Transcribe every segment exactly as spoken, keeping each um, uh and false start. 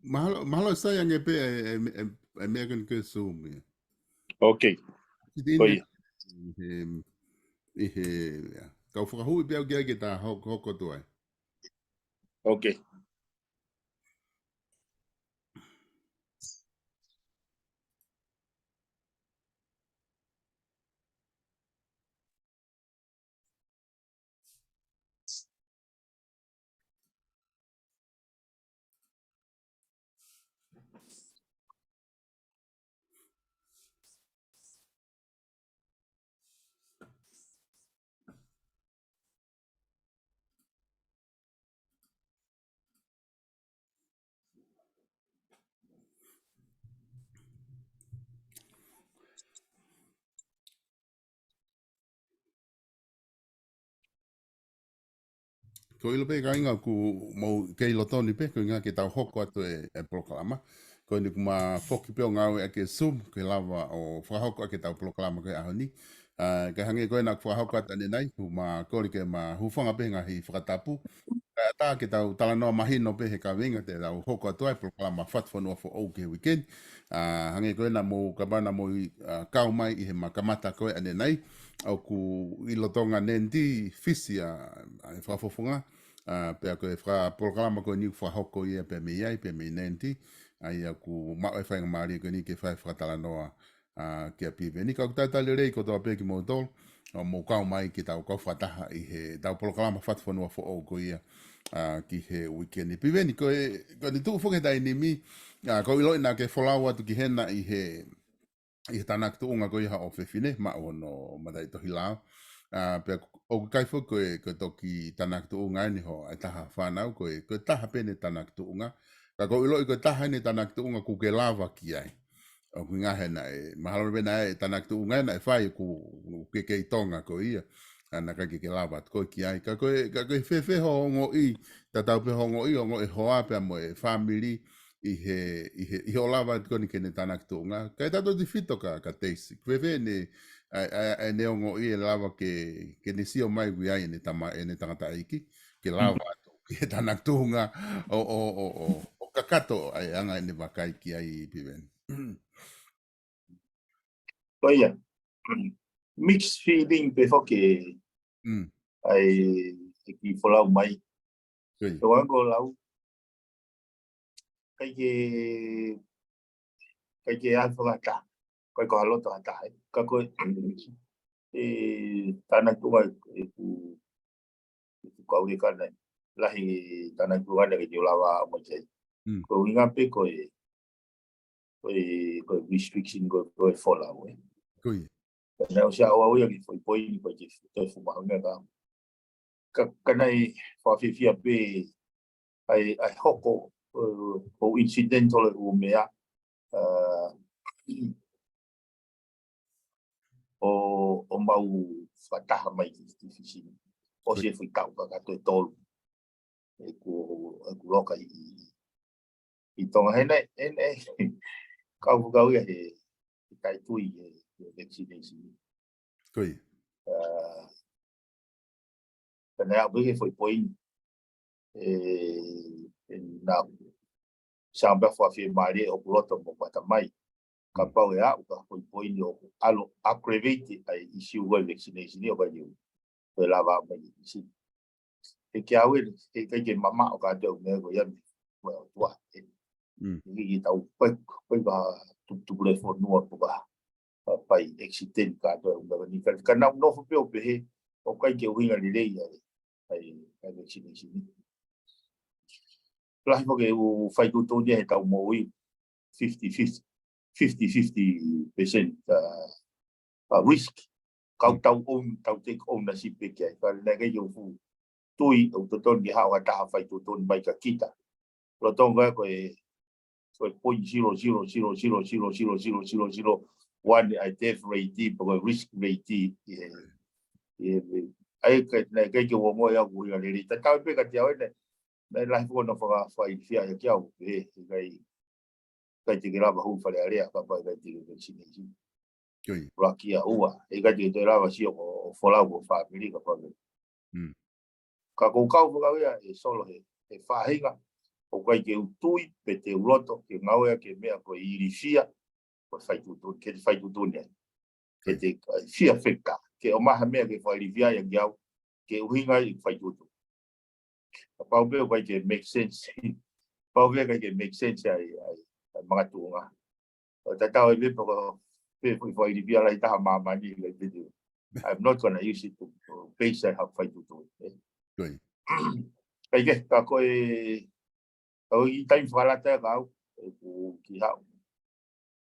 Mahalo, mahalo sai ange pē e, e, e, e meʻa ko eni ko e Zoom ia. Okay. Iti Ko ine ia. ʻi he, ʻi he, ia. Kau fakahuʻi pē au ki ai ke ta hoko, hoko atu ai. Okay. Ko e ʻilo pē kāinga ʻoku mou kei lotoni pē, ko e ʻuhinga ke tau hoko atu e, e polokalama. Ko eni kuo ma foki pē ʻo ngāueʻaki e Zoom, ke lava ʻo fakahoko ʻaki ʻetau polokalama ko e ʻaho ni. ʻA, ka hangē ko ena ʻoku fakahoko atu ʻanenai, kuo ma kole ke ma hūfanga pē he ngaahi fakatapu. Kae ʻatā ke tau talanoa mahino pē he kaveinga te tau hoko atu ai polokalama Fatufonua Foʻou ki he weekend. ʻA, hangē ko ena mou, kapau naʻa mou, ʻa, kau mai ʻi heʻema kamata ko ē ʻanenai, ʻoku ʻi Lotonga Nenti, Fisi ʻa, ʻa e fakafofonga, ʻa, pea ko e fakapolokalama ko eni ʻoku fakahoko ia pea mei ai, pea mei Nenti, ʻa ia ʻoku maʻu e faingamālie ko eni ke fai fakatalanoa, ʻa, kia Piveni. Ka ʻoku talitali lelei kotoa pē kimoutolu, ʻo mou kau mai ke tau kau fakataha ʻi heʻetau polokalama Fatufonua Foʻou ko ia, ʻa, ki he weekend. Piveni, ko e, ko eni tuʻu foki he taimi ni, ʻa, ʻoku ou ʻiloʻi naʻa ke folau atu ki hena ʻi he, ʻi he tānaki tuʻunga ko ia haʻo fefine, maʻu hono mataʻitohi lao. ʻA, pea ʻoku ʻikai foki ko e, ko e toki tānaki tuʻunga eni hoʻo ʻe taha fānau, ko e, ko e taha pē ʻene tānaki tuʻunga. Ka ʻoku ou ʻiloʻi ko e taha ʻene tānaki tuʻunga ʻoku ke lava ki ai. ʻOku ʻuhinga he naʻe, mahalo pē naʻe tānaki tuʻunga naʻe fai ʻoku, ʻoku ke kei Tonga ko ia. ʻA, naʻe ʻikai ke ke lava atu koe ki ai. Ka ko e, ka ko e fēfē hoʻo ongoʻi, tatau pē hoʻo ongoʻi, ongoʻi e hoa pea mo e fāmili ʻi he, ʻi he, ʻi hoʻo lava atu ko eni ki heʻene tānaki tuʻunga. Kae tautefito kia, kia Teisi. Fēfē ʻene, ʻa, ʻa, ʻa ʻene ongoʻi e lava ke, ke ne sio mai ʻoku ʻi ai ʻene tama, ʻene tangataʻeiki, ke lava atu ki he tānaki tuʻunga ʻo, ʻo, ʻo, ʻo, ʻo kakato ʻa e anga ʻene vakai ki ai Piveni. Ko ia. Mixed feeling pē foki Mm. ʻa e, e kiʻi folau mai. Ko ia. Ko e anga ko e lau. ʻIkai ke, ʻikai ke ʻai fakataha. ʻIkai ko ha loto ha taha. Ka ko e, e, tānaki tuʻunga ʻoku, ʻoku kau ʻi he kanai. Lahi tānaki tuʻunga naʻe ʻikai ke u lava ʻo mai ki ai. Mm. Ko e ʻuhinga pē ko e, ko e, ko e restriction ko e, ko e folau, ē. Ko ia. Ka naʻe ʻosi ʻaʻau ia ki he foʻi poini ko e ke toe fuʻu mahuʻinga ka. Ka, ka naʻe fakafiefia pē ʻa e, ʻa e hoko, ē, ko e incidental e ʻū meʻa, ʻa, ʻo, ʻo mau fakataha mai ki, ki Fisi ni. ʻOsi e foʻi taʻu kakato ʻe tolu. ʻOku, ʻoku loka ʻi, ʻi Tonga hena, hena, kau, kau ia he, he taʻetui he, he vaccination. Ko ia. ʻA, ka naʻe aʻu pē ki he foʻi poini. ʻE, ʻe naʻa, sa pea fakafiemālie ʻoku loto mo mata mai. Kapau ʻe aʻu ki he foʻi poini ʻoku ʻalu ʻo aggravate ʻa e issue ko e vaccination ʻi ʻoku ʻikai ke u, ko e lava mai ki Fisi. He ke au eni, he ʻikai ke mamaʻo kātoa e ʻū meʻa ko ia mei he ʻOtua, ē. Mm. He ʻikai ke tau pē, pē ka tuputupu le fonua pē ka, ka pai accident kātoa e ʻū meʻa ni ka, ka nau nofo pē ʻo pehē, ʻoku ʻikai ke ʻuhinga lelei ʻa e, ʻa e, ʻa e vaccination ni. Lahi foki e ʻū faitotonu ia he tau moʻui, fifty fifty, fifty fifty percent, ʻa, ʻa risk. Kau tau own, tau take ownership pē ki ai. Ka naʻe ʻikai ke u fuʻu tui, ʻoku totonu ke haʻu ha taha faitotonu mai kia kita. Lotonga ko e, ko e point zero zero zero one ʻa e death rate, pe ko e risk rate, ʻi he, ʻi he, ʻa ia ka, naʻe ʻikai ke u ongoʻi au ʻoku ʻuhinga lelei. Tatau pē kiate au eni, naʻe lahi foki hono faka, fakafiefia ia kiate au, ʻe, ʻikai, ʻikai te ke lava hū Fale Alea kapau ʻikai te ke vaccination. Ko ia. Laki ʻa ua, ʻikai te ke toe lava sio ʻo, ʻo folau ki ho fāmili kapau ʻe. Mm. Ka ʻoku ou kau fakau ia ʻe Solo he, he faʻahinga ʻoku ʻikai ke u tui pe te u loto ke ngāueʻaki e meʻa ko e ilifia ko e fai tuʻutuʻuni, ke te fai tuʻutuʻuni ai. Ke te, uh, fear factor. Ke ʻomai ha meʻa ke fakailifia ai ʻaki au, ke ʻuhinga ai ʻeku fai tuʻutuʻuni. Kapau pē ʻoku ʻikai ke make sense. Kapau pē ʻoku ʻikai ke make sense ai, ai, ai makatuʻunga. ʻO tatau ai pē pe ko e fē foʻi fakailifia lahi taha ʻi māmani, like, I'm not gonna use it to, to base ai haʻaku fai tuʻutuʻuni, eh. Ko ia. Kae kehe, ka ko e, ka ko e taimi fakalata ia ka au, ʻeku kiʻi haʻu.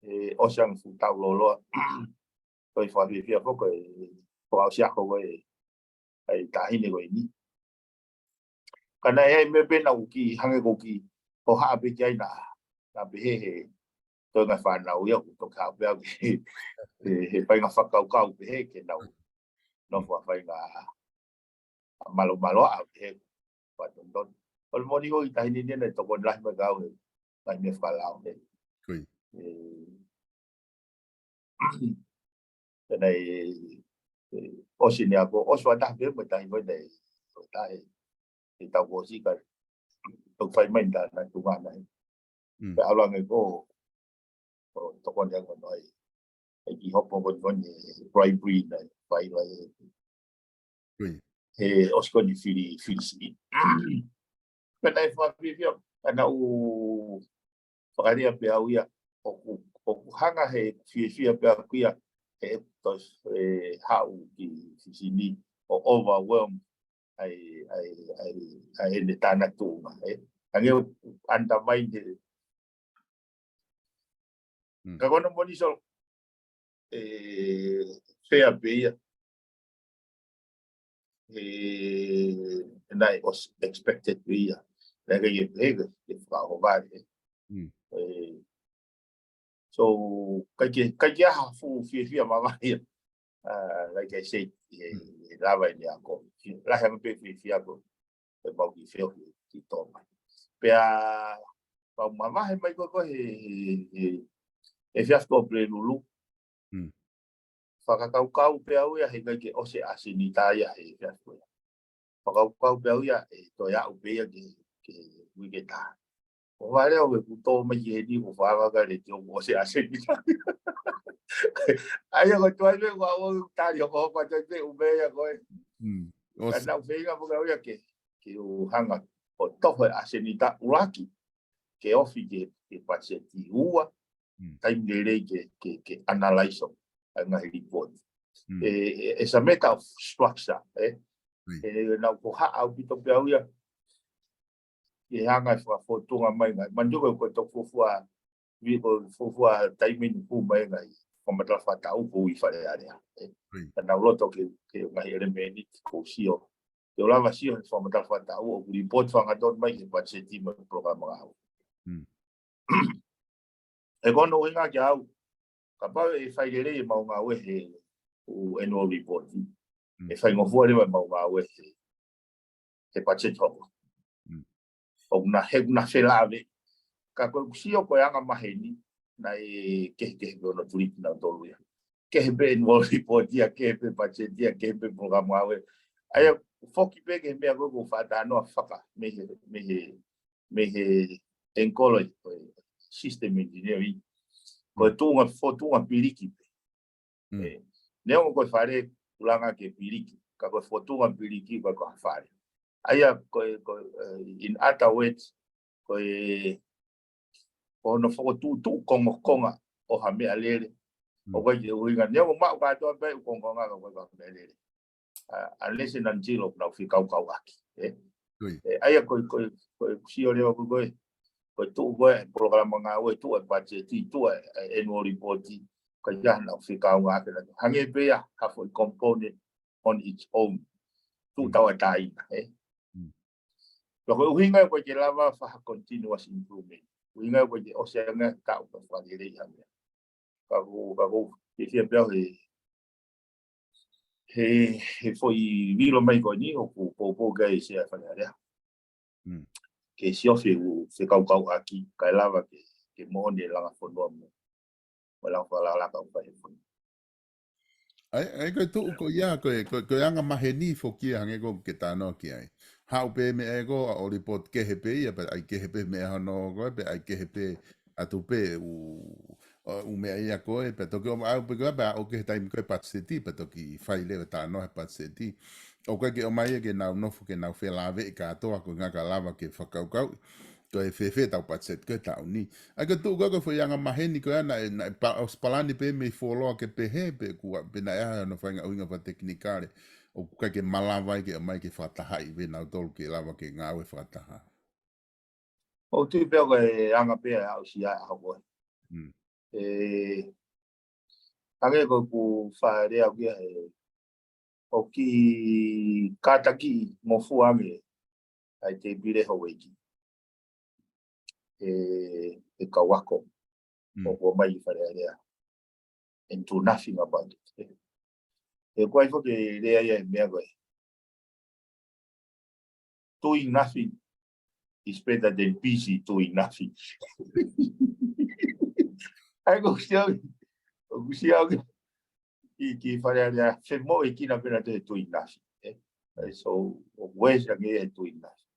ʻE, ʻosi ange fuʻu taʻu lōloa. Ko e fakafiefia foki, ʻe fakaʻosi ako ko e, ʻa e taʻahine ko eni. Ka naʻe ʻi ai e meʻa pē naʻa ku kiʻi hangē ko e kiʻi hohaʻa pē ki ai naʻa, naʻa pehē he toenga fānau ia ʻoku toki haʻu pē au he, he, he faʻahinga fakakaukau pehē ke nau nofo ʻa faʻahinga ʻa malomaloaʻa pehē fatonton. ʻOku moʻoni ko e taʻahine ni naʻe tokoni lahi mai kiate au he ngaahi meʻa fakalao he. Ko ia. ʻE, pea naʻe, ʻe, ʻosi ʻene ako, ʻosi fakataha pē mo e taʻahine ko ē naʻe, ʻo taʻe, he taʻu kuo ʻosi ka, ʻoku fai mai ʻa e tānaki tuʻunga naʻe. Mm. Pea ʻalu ange ko, ko tokoni ange ko ē ai. ʻE kiʻi hopo ko ē ko ē he bribery naʻe fai lahi. Ko ia. He ʻosi ko eni fili, fili siʻi. Pea naʻe fakafiefia, ka naʻa ku fakalea pē au ia, ʻoku, ʻoku hanga he fiefia pē au ia, he ʻe toe, ʻe haʻu ki Fisi ni, ʻo overwhelm ai, ai, ai, ai ʻene tānaki tuʻunga, eh. Hangē ʻoku undermine he. Mm. Ka ko hono moʻoni Solo, ʻe, fair pē ia. ʻE, naʻe ʻosi expected pē ia. Naʻe ʻikai ke, he, ke, ke fakaʻohovale. Mm. ʻE, so, ʻikai ke, ʻikai ke ʻi ai ha fuʻu fiefia mamahi ia. Uh, like I said, he, he lava ʻene ako. Lahi ange pē fiefia ko ē mau kiʻi feohi ki Tonga. Pea, pea u mavahe mai ko ē ko ē he, he, he, he efiafi ko Pulelulu. Mm. Fakakaukau pē au ia he ʻikai ke ʻosi e ʻasenita ia he efiafi ko ia. Fakakaukau pē au ia ʻe toe aʻu pē ia ki he, ki he uike ʻe taha. ʻO vale au ʻeku tō mai ki heni ʻo fakakaukau leti ʻoku ʻosi e ʻasenita. ʻA ia ko e tuai meʻa ʻoku ou tali hokohoko atu ai pē ʻū meʻa ia ko ē. Mm. Ka naʻa ku feinga foki au ia ke, ke u hanga ʻo toho e ʻasenita ʻuluaki ke ofi ki he, ki he patiseti. Ua, mm, taimi lelei ke, ke, ke analyze ʻa e ngaahi report. Mm. ʻE, ʻe, it's a matter of structure, eh? Mm. ʻE, naʻa ku hohaʻa ʻaupito pē au ia, ke hanga ʻo fakafōtunga mai ngaahi. Manatuʻi ko e toki fuofua, vi ko e fuofua taimi ni ku mai ngaahi fakamatala fakataʻu ko ē ʻi Fale Alea, eh? Mm. Ka naʻa ku loto ke, ke ngaahi ʻelemēniti ko u sio. Ke u lava sio he fakamatala fakataʻu ʻoku report fakahangatonu mai ki he patiseti mo e polokalama ngāue. Mm. ʻE ko hono ʻuhinga kiate au, kapau ʻe fai lelei ʻemau ngāue he ʻū annual report, mm, ʻe faingofua leva ʻemau ngāue he, he patiseti hoko. Mm. ʻOku na, he ʻoku na felāveʻi. Ka ko ʻeku sio ko e anga maheni, naʻe kehekehe pē hono tuliki nautolu ia. Kehe pē annual report ia, kehe pē patiseti ia, kehe pē polokalama ngāue. ʻA ia, foki pē ki he meʻa ko ē ʻoku ou faʻa talanoa faka, mei he, mei he, mei he angle ko e system engineering. Ko e, mm, tuʻunga, fōtunga piliki pē. Mm. ʻE, neongo ko e fale ʻoku langa ke piliki, ka ko e fōtunga piliki ko e ko ha fale. ʻA ia ko e, ko e, eh, in other words, ko e, ko hono fokotuʻutuʻu kongokonga ʻo ha meʻalele. Mm. ʻOku ʻikai ke ʻuhinga, neongo maʻu kātoa pē ʻū kongokonga ka ko e ko ha meʻalele. Uh, unless and until ʻoku nau fekaukauʻaki, eh? Ui. Eh, ʻa ia ko e, ko e, ko e sio leva ko e, ko e, ko e tuʻu ko ē polokalama ngāue, tuʻu e patiseti, tuʻu e, eh, annual report, ka ia nau fekauʻaki na. Hangē pē ia ha foʻi component on its own. Tuʻu, mm, tauʻatāina, eh? Mm. Ka ko e ʻuhinga ko ē ke lava fai ha continuous improvement. ʻUhinga ko ē ke ʻosi ange taʻu ka fakalelei ha meʻa. Ka ko, ka ko, ke fia pea he, he, he foʻi vilo mai ko eni ʻoku poupou ki ai e Sea Fale Alea. Mm. Ke siofi ʻū fekaukauʻaki, kae lava ke, ke moʻoni e langa fonua mo, mo e langa fakalakalaka ʻoku fai he fonua. ʻAi, ʻai ko e tuʻu ko ia, ko e, ko e, ko e anga maheni foki ia hangē ko ē ke talanoa ki ai. Haʻu pē meʻa ē ko ē ʻo report kehe pē ia, pea ʻai kehe pē meʻa hono ko ē, pea ʻai kehe pē atu pē ʻū, ʻū meʻa ia ko ē, pea toki ʻomai pē ko ē, pea ʻoku ʻi ai e taimi ko ē patiseti, pea toki fai leva e talanoa he patiseti. ʻOku ʻikai ke ʻomai ia ke nau nofo, ke nau felāveʻi kātoa, ko e ʻuhinga ka lava ke fakakaukauʻi ko e fēfē ʻetau patiseti ko e taʻu ni. ʻAi ko e tuʻu ko ē ko e foʻi anga maheni ko ē naʻe, naʻe pa-, ʻosi palani pē mei fuoloa ke pehē, pe kuo, pe naʻe ʻi ai hono faʻahinga ʻuhinga fakatekinikale ʻoku ʻikai ke malava ai ke ʻomai ke fakatahaʻi pē nautolu ke lava ke ngāue fakataha. ʻOku ou tui pē ko e anga pē ʻa e aʻusia ʻa e ʻaho ko ē. Mm. ʻE, hangē ko ʻeku faʻa lea ʻaʻaku ia, ʻe, ʻoku kātaki mo fua ange ʻa e tēpile houʻeiki ʻe, ʻe kau ako. Mm. ʻOku ʻomai ki Fale Alea and do nothing about it. ʻE, ʻoku ʻi ai foki e lea ia he meʻa ko ē, doing nothing is better than busy doing nothing. ʻAi ko ʻeku sio, ʻoku ou sio ki, ki Fale Alea, femoʻuekina pē nautolu he doing nothing, ē? ʻAi, so, ʻoku ʻosi ange he doing nothing.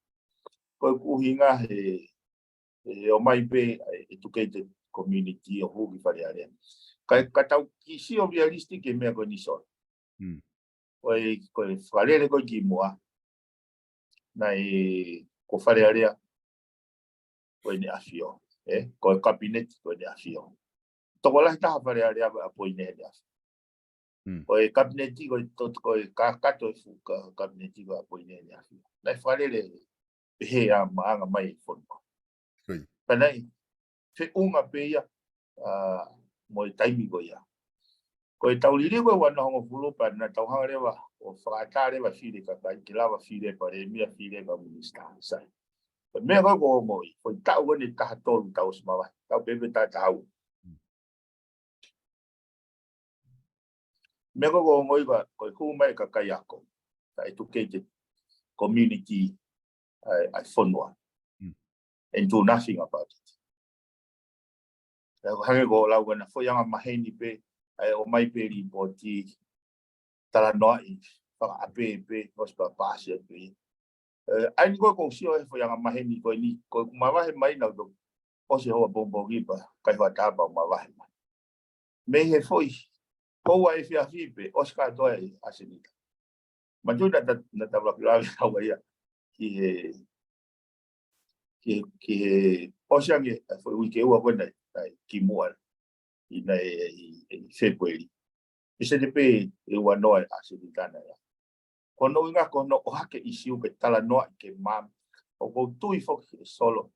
Ko ʻeku ʻuhinga he, he ʻomai pē ʻa e educated community ʻo hū ki Fale Alea. Ka, ka tau kiʻi sio realistic ki he meʻa ko eni, Solo. Mm. Ko e, ko e fakalele ko ē kimuʻa, naʻe ko Fale Alea ko ʻEne ʻAfio, ē? Ko e kapineti ko ʻEne ʻAfio. Tokolahi taha Fale Alea ko e ʻapoiniti ʻe he ʻAfio. Mm. Ko e kapineti, ko e to-, ko e kakato e fuʻu ka-, kapineti ko e ʻapoiniti ʻe he ʻAfio. Naʻe fakalele pehē ʻa e maʻuʻanga mai e fonua. Ko ia. Ka naʻe feʻunga pē ia, ʻa, mo e taimi ko ia. Ko e tau liliu ko ē ua noa hongofulu pea naʻa tau hanga leva ʻo fakaʻatā leva e fili e kakai, ke lava fili e palēmia, fili e kau minisitā, sai. Ko e meʻa ko ē ʻoku ongoʻi, ko e taʻu ko eni ʻe taha tolu tau ʻosi mavahe, tau pē pē taʻu taha ua. Mm. Meʻa ko ē ʻoku ongoʻi ko e, ko e hū mai e kakai ako, ka educated community ʻa e, ʻa e fonua. Mm. And do nothing about it. ʻE, hangē ko e lau ko ena, foʻi anga maheni pē, ʻa e ʻomai pē lipooti, talanoaʻi, fakaʻapē pē, ʻosi pea paasi pē. ʻE, ʻa eni ko ē ʻoku ou sio he foʻi anga maheni ko eni, ko ʻeku mavahe mai naʻa ku ʻosi hoʻo pongipongi pea kai hoa tapa ʻo mavahe mai. Mei he foʻi, ko ua efiafi pē, ʻosi kātoa e ʻasenita. Manatuʻi naʻa ta-, naʻa ta lave lave ʻaua ia ki he, ki he, ki he ʻosi ange e foʻi uike ua ko ena, ʻa e kimuʻa ʻi, ʻi, ʻi Fēpueli. Peseti pē ʻe ua noa e ʻasenita na ia. Ko hono ʻuhinga ko hono ʻohake ʻisiū ke talanoaʻi ke maama. ʻOku ou tui foki ē Solo,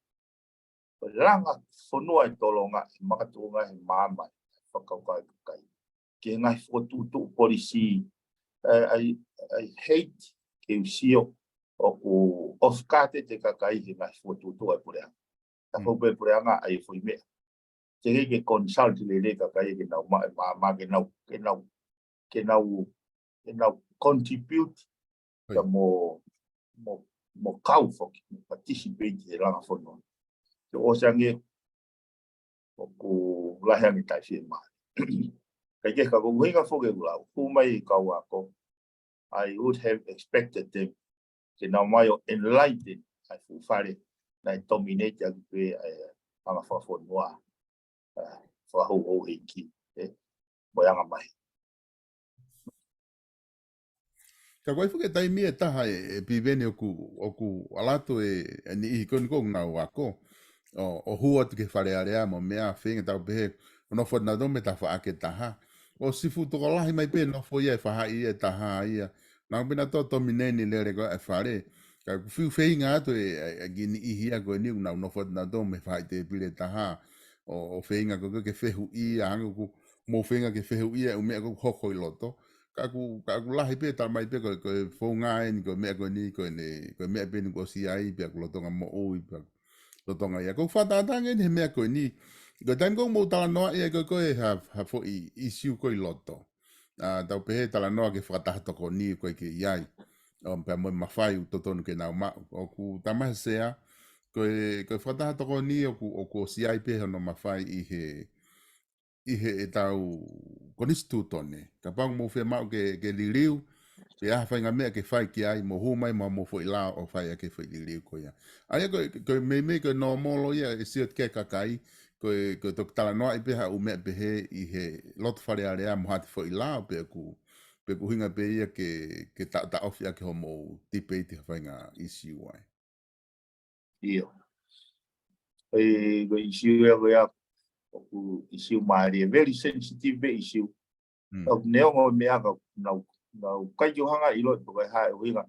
ko e langa fonua ʻe Tonga, ʻe makatuʻunga he maama, fakakaukau e kakai ki he ngaahi fokotuʻutuʻu polisī. I, I, I hate ke u sio ʻoku off-guard e kakai he ngaahi fokotuʻutuʻu ʻa e puleʻanga. Ta Mm. fou pē puleʻanga ʻa e foʻi meʻa. Teʻeki ke consult lelei e kakai ke nau ma-, ma-, ma-, ke nau, ke nau, ke nau, ke nau contribute Ko ia. Ka mo, mo, mo kau foki, mo participate he langa fonua. Ke ʻosi ange ʻoku lahi ange taʻefiemālie. Kae kehe ka ko e ʻuhinga foki ʻeku lau, hū mai e kau ako, I would have expected them ke nau mai ʻo enlighten ʻa e fuʻu fale naʻe dominate ʻaki pē ʻa e anga fakafonua, ʻa e fakahouhouʻeiki, ē, mo e anga mai. Ka ko e fuʻu taimi ʻe taha ē, ē Piveni ʻoku, ʻoku ʻalu atu e, e niʻihi ko eni ʻoku nau ako, ʻo, ʻo hū atu ki Fale Alea mo meʻa feinga tau pehē, ʻo nofo atu nautolu mei he tafaʻaki ʻe taha. ʻOsi fuʻu tokolahi mai pē nofo ia he faʻahi ʻe taha ia. Nau pē nautolu dominate e lele ko ē ʻa e fale. Ka ʻoku fiu feinga atu e, e, e kiʻi niʻihi ia ko eni ʻoku nau nofo atu nautolu mei he faʻahi tēpile ʻe taha. ʻO, ʻo feinga ko ē ke fehuʻia, hangē ʻoku mou feinga ke fehuʻia e ʻū meʻa ʻoku hoko ʻi loto. Ka ʻoku, ka ʻoku lahi pē, talamai pē ko, ko e founga eni, ko e meʻa ko eni, ko eni, ko e meʻa pē eni kuo ʻosi ʻi ai, pea ʻoku lolotonga moʻui, pea ʻoku lolotonga ia. Ko e fakatātā ange eni he meʻa ko eni, ko e taimi ʻoku mou talanoaʻi ai ko ē, ko e ha, ha foʻi ʻisiū ko ē ʻi loto. ʻA, tau pehē talanoa ki he fakataha tokoni ko ē ʻoku ʻi ai. ʻO pea mo e mafai ʻoku totonu ke nau maʻu. ʻOku talamai ʻe he Sea, ko e, ko e fakataha tokoni ʻoku, ʻoku ʻosi ʻi ai pē hono mafai ʻi he, ʻi heʻetau konisitūtone. Kapau mou fiemaʻu ke, ke liliu, pe ʻi ai ha faʻahinga meʻa ke fai ki ai, mou hū mai mo hoʻomou foʻi lao ʻo fai ʻaki e foʻi liliu ko ia. ʻA ia ko e, ko e meimei ko e nōmolo ia ʻe sio ki ai e kakai, ko e, ko e toki talanoaʻi pē ha ʻū meʻa pehē ʻi he loto Fale Alea mo ha toe foʻi lao pe ʻoku, pe ʻoku ʻuhinga pē ia ke, ke taʻotaʻofi ʻaki hoʻomou tipeiti ha faʻahinga ʻīsiu ai. ʻIo. E, ko e ʻīsiu ia ko ia, ʻoku ʻīsiu mālie, very sensitive pē ʻīsiu. Mm. ʻOku neongo e meʻa ka nau, nau ʻikai ke u hanga ʻo ʻiloʻi pe ko e hā e ʻuhinga,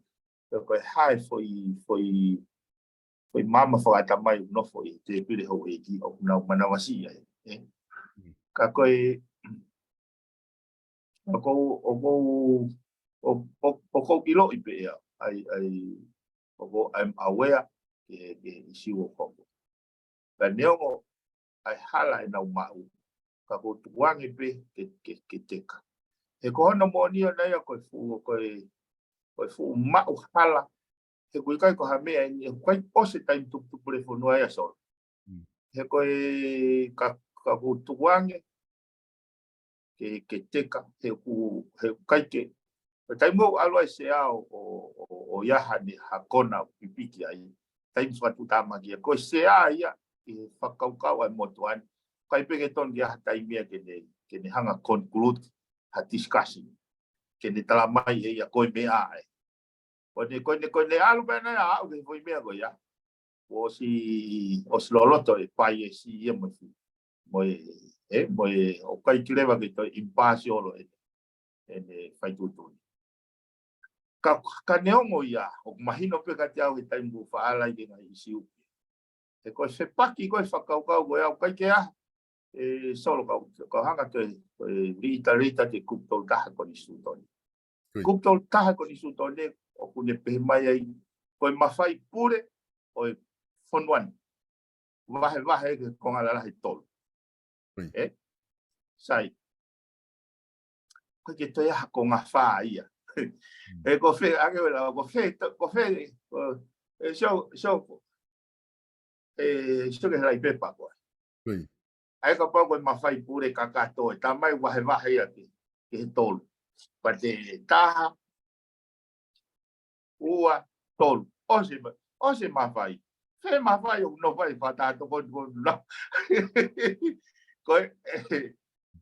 pe ko e hā e foʻi, foʻi, foʻi maama fakaʻatamai ʻoku nofo ʻi he tēpile houʻeiki ʻoku nau manavasiʻi ai, ē? Mm. Ka ko e, ʻoku ou, ʻoku ou, ʻo, ʻo, ʻoku ou ʻiloʻi pē ia, ʻai, ʻai, ʻoku ou, I'm aware ki he, ki he ʻīsiu ʻoku hoko. Ka neongo ʻa e hala ʻenau maʻu, ka ʻoku ou tukuange pē ke, ke, ke teka. He ko hono moʻoni ʻona ia ko e fuʻu, ko e, ko e fuʻu maʻu hala, he ʻoku ʻikai ko ha meʻa eni, he ʻoku ʻikai ʻosi e taimi tupu, tupulefonua ia Solo. Mm. He ko e ka, ka ʻoku ou tukuange ke, ke teka, he ʻoku, he ʻoku ʻikai ke. Ko e taimi ʻoku ʻalu ai e sea ʻo, ʻo, ʻo, ʻo ʻi ai haʻane, ha kona ʻoku pipiki ai, taimi fakatuʻutāmaki ia. Ko e sea ia ʻi he fakakaukau ʻa e motuʻa ni, ʻikai pē ke tonu ke ʻi ai ha taimi ia ke ne, ke ne hanga ʻo conclude ha discussion, ke ne tala mai ʻe ia ko e meʻa ē. Ko ʻene, ko ʻene, ko ʻene ʻalu pē ʻana ia ʻo aʻu ki he foʻi meʻa ko ia, ʻosi, ʻosi loloto e bias ia mo e, mo e, ē, mo e, ʻoku ʻikai ke lava ke toe impartial ʻene, ʻene faituʻutuʻuni. Ka, ka neongo ia, ʻoku mahino pē kiate au he taimi ʻoku ou faʻa ʻalu ai ki he ngaahi ʻīsiu. He ko e fepaki ko e fakakaukau ko ia ʻoku ʻikai ke ʻi ai, ē, Solo, ka, ka hanga ʻo toe, ē, reiterate atu e kupu tolu taha konisitūtone. Kui. Kupu tolu taha konisitūtone ʻoku ne pehē mai ai, ko e mafai pule ʻo e fonua ni, vahevahe ki he konga lalahi ʻe tolu. Kui. Ē? Sai. ʻOku ʻikai ke toe ʻi ai ha konga fā ia. Mm. Ē, ko fē, ake wela, ko fē, ko fē, ko, ē, sio, sio, ē, sio ki he lauʻi pepa ko ē. Kui. ʻA ia kapau ko e mafai pule kakato, ʻe tā mai vahevahe ia ki he, ki he tolu. Pea te taha, ua, tolu. ʻOsi, ʻosi mafai. Fē mafai ʻoku nofo ai fakatātā tokoni ko ē. Ko e, ē,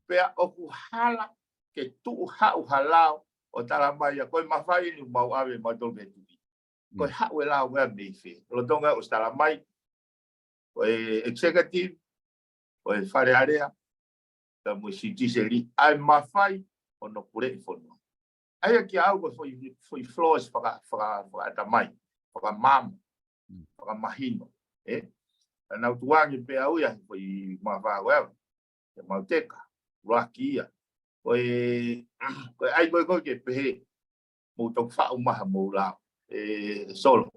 pea ʻoku hala ke tuʻu haʻu ha lao ʻo tala mai ia, ko e mafai eni ʻoku mau ʻave mautolu mei tuʻi. Ko e Mm. haʻu e lao ko ia mei fē. Lolotonga ʻosi tala mai, ko e executive, ko e Fale Alea, pea mo e judiciary, ʻa e mafai ʻo hono puleʻi fonua. ʻA ia kiate au ko e foʻi, foʻi flaws faka, faka, fakaʻatamai, fakamaama, Mm. fakamahino, ē? Naʻa nau tukuange pē au ia he foʻi mafai ko ia, ke mau teka, ʻuluaki ia. Ko e, ko e ʻai ko ē ko ē ke pehē, mou toki faʻu mai haʻamou lao, ē, Solo.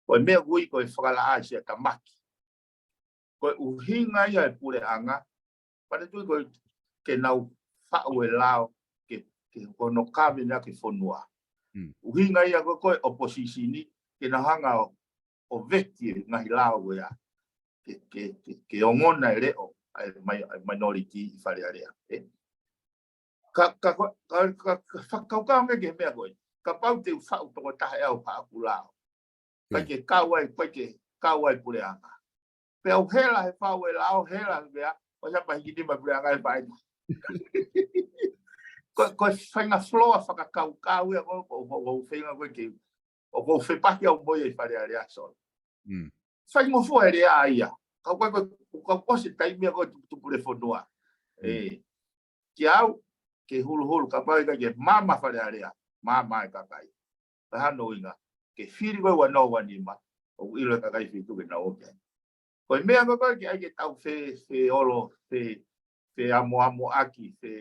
Ko e meʻa ʻoku ui ko e fakalaʻā siʻa tamaki. Ko e ʻuhinga ia e puleʻanga, pea ne tui ko ē ke nau faʻu e lao ke, ke ko hono kave ʻaki e fonua. Mm. ʻUhinga ia ko ē ko e opposition ni, ke nau hanga ʻo, ʻo veti e ngaahi lao ko ia. Ke, ke, ke, ke ongona e leʻo ʻa e mai, ʻa e minority ʻi Fale Alea, ē? Ka, ka, ka, ka, ka, ka fakakaukau ange ki he meʻa ko ē. Kapau te u faʻu tokotaha ʻe au haʻaku lao. Pai Mm. ke kau ai, pai ke kau ai puleʻanga. Pea u hela he faʻu e lao, hela he meʻa, ʻosi ia pea hiki nima puleʻanga ʻe fai. Ko, ko e faʻahinga flaw fakakaukau ia ko, ko, ko, ko e faʻahinga ko ē ke, ʻoku ou fepaki au mo ia ʻi Fale Alea Solo. Mm. Faingofua e lea ia. Ka ʻoku ʻikai ko, ka ʻoku ʻosi e taimi ia ko e tupu, tupulefonua. Mm. Ē, kiate au, ke huluhulu, kapau ʻe ʻikai ke maama Fale Alea, maama e kakai. Ka hano ʻuhinga, ke fili ko ē ua noa ua nima, ʻoku ʻilo e kakai feituʻu ke nau ō ki ai. Ko e meʻa ko ē ko ē ke ʻai ke tau fe, feolo, fe, feamoamoʻaki, fe,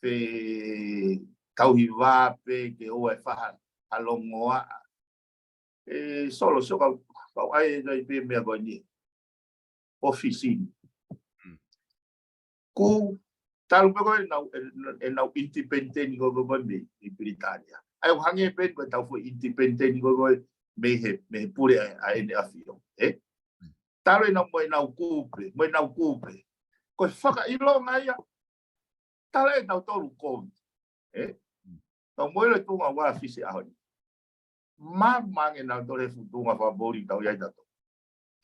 fetauhi vā pē ke ʻoua ʻe fai ha longoaʻa. Ē, Solo, sio kau, kau ʻai e nai pē meʻa ko eni. ʻOfisi ni. Mm. Ko e talu pē ko ē ʻenau, ʻe, ʻenau independent ko ē ko ē mei, mei Pilitānia. ʻA ia ʻoku hangē pē ko ʻetau foʻi independent ko ē ko ē mei he, mei he pule ʻa, ʻa ʻEne ʻAfio, ē? Mm. Talu ʻenau mo ʻenau kupe, mo ʻenau kupe. Ko e fakaʻilonga ia, Tala ʻe tautolu kovi. Ē? Tau moʻi le tuʻunga ua Fisi ʻaho ni. Māmani ʻenau tole fuʻu tuʻunga fakapoʻuli tau ʻi ai tautolu.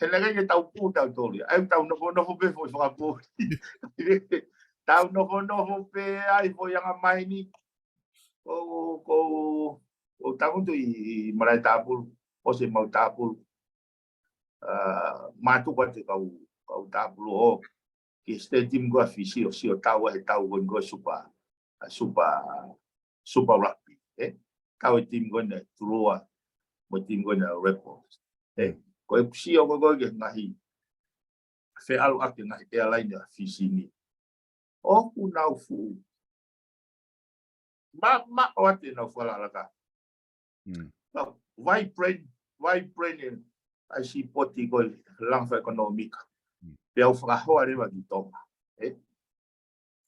He naʻe ʻikai ke tau pū tautolu ia. ʻAi tau nofonofo pē foʻi fakapoʻuli. Tau nofonofo pē ai foʻi anga mai ni. Ko, ko, ko tangutu ʻi, ʻi Malaʻe Tāpulu. ʻOsi mau tāpulu. ʻA, mātuku atu e kau, kau tāpulu ʻo ki he stadium ko ē ʻa Fisi ʻo sio tau ai he tau ko eni ko e Super, ʻa, Super, Super Rugby, ē? Tau e team ko eni ʻa Tulua, mo e team ko eni ʻa Red Bulls. Ē, ko e sio ko ē ki he ngaahi, feʻaluʻaki e ngaahi airline ʻa Fisi ni. ʻOku nau fuʻu. Ma, ma, ʻo ate nau fakalaka. Mm. Nau, vibrant, vibrant e, ʻa e sipoti ko e langa fakaʻekonōmika. Mm. Pea u fakahoa leva ki Tonga. Ē?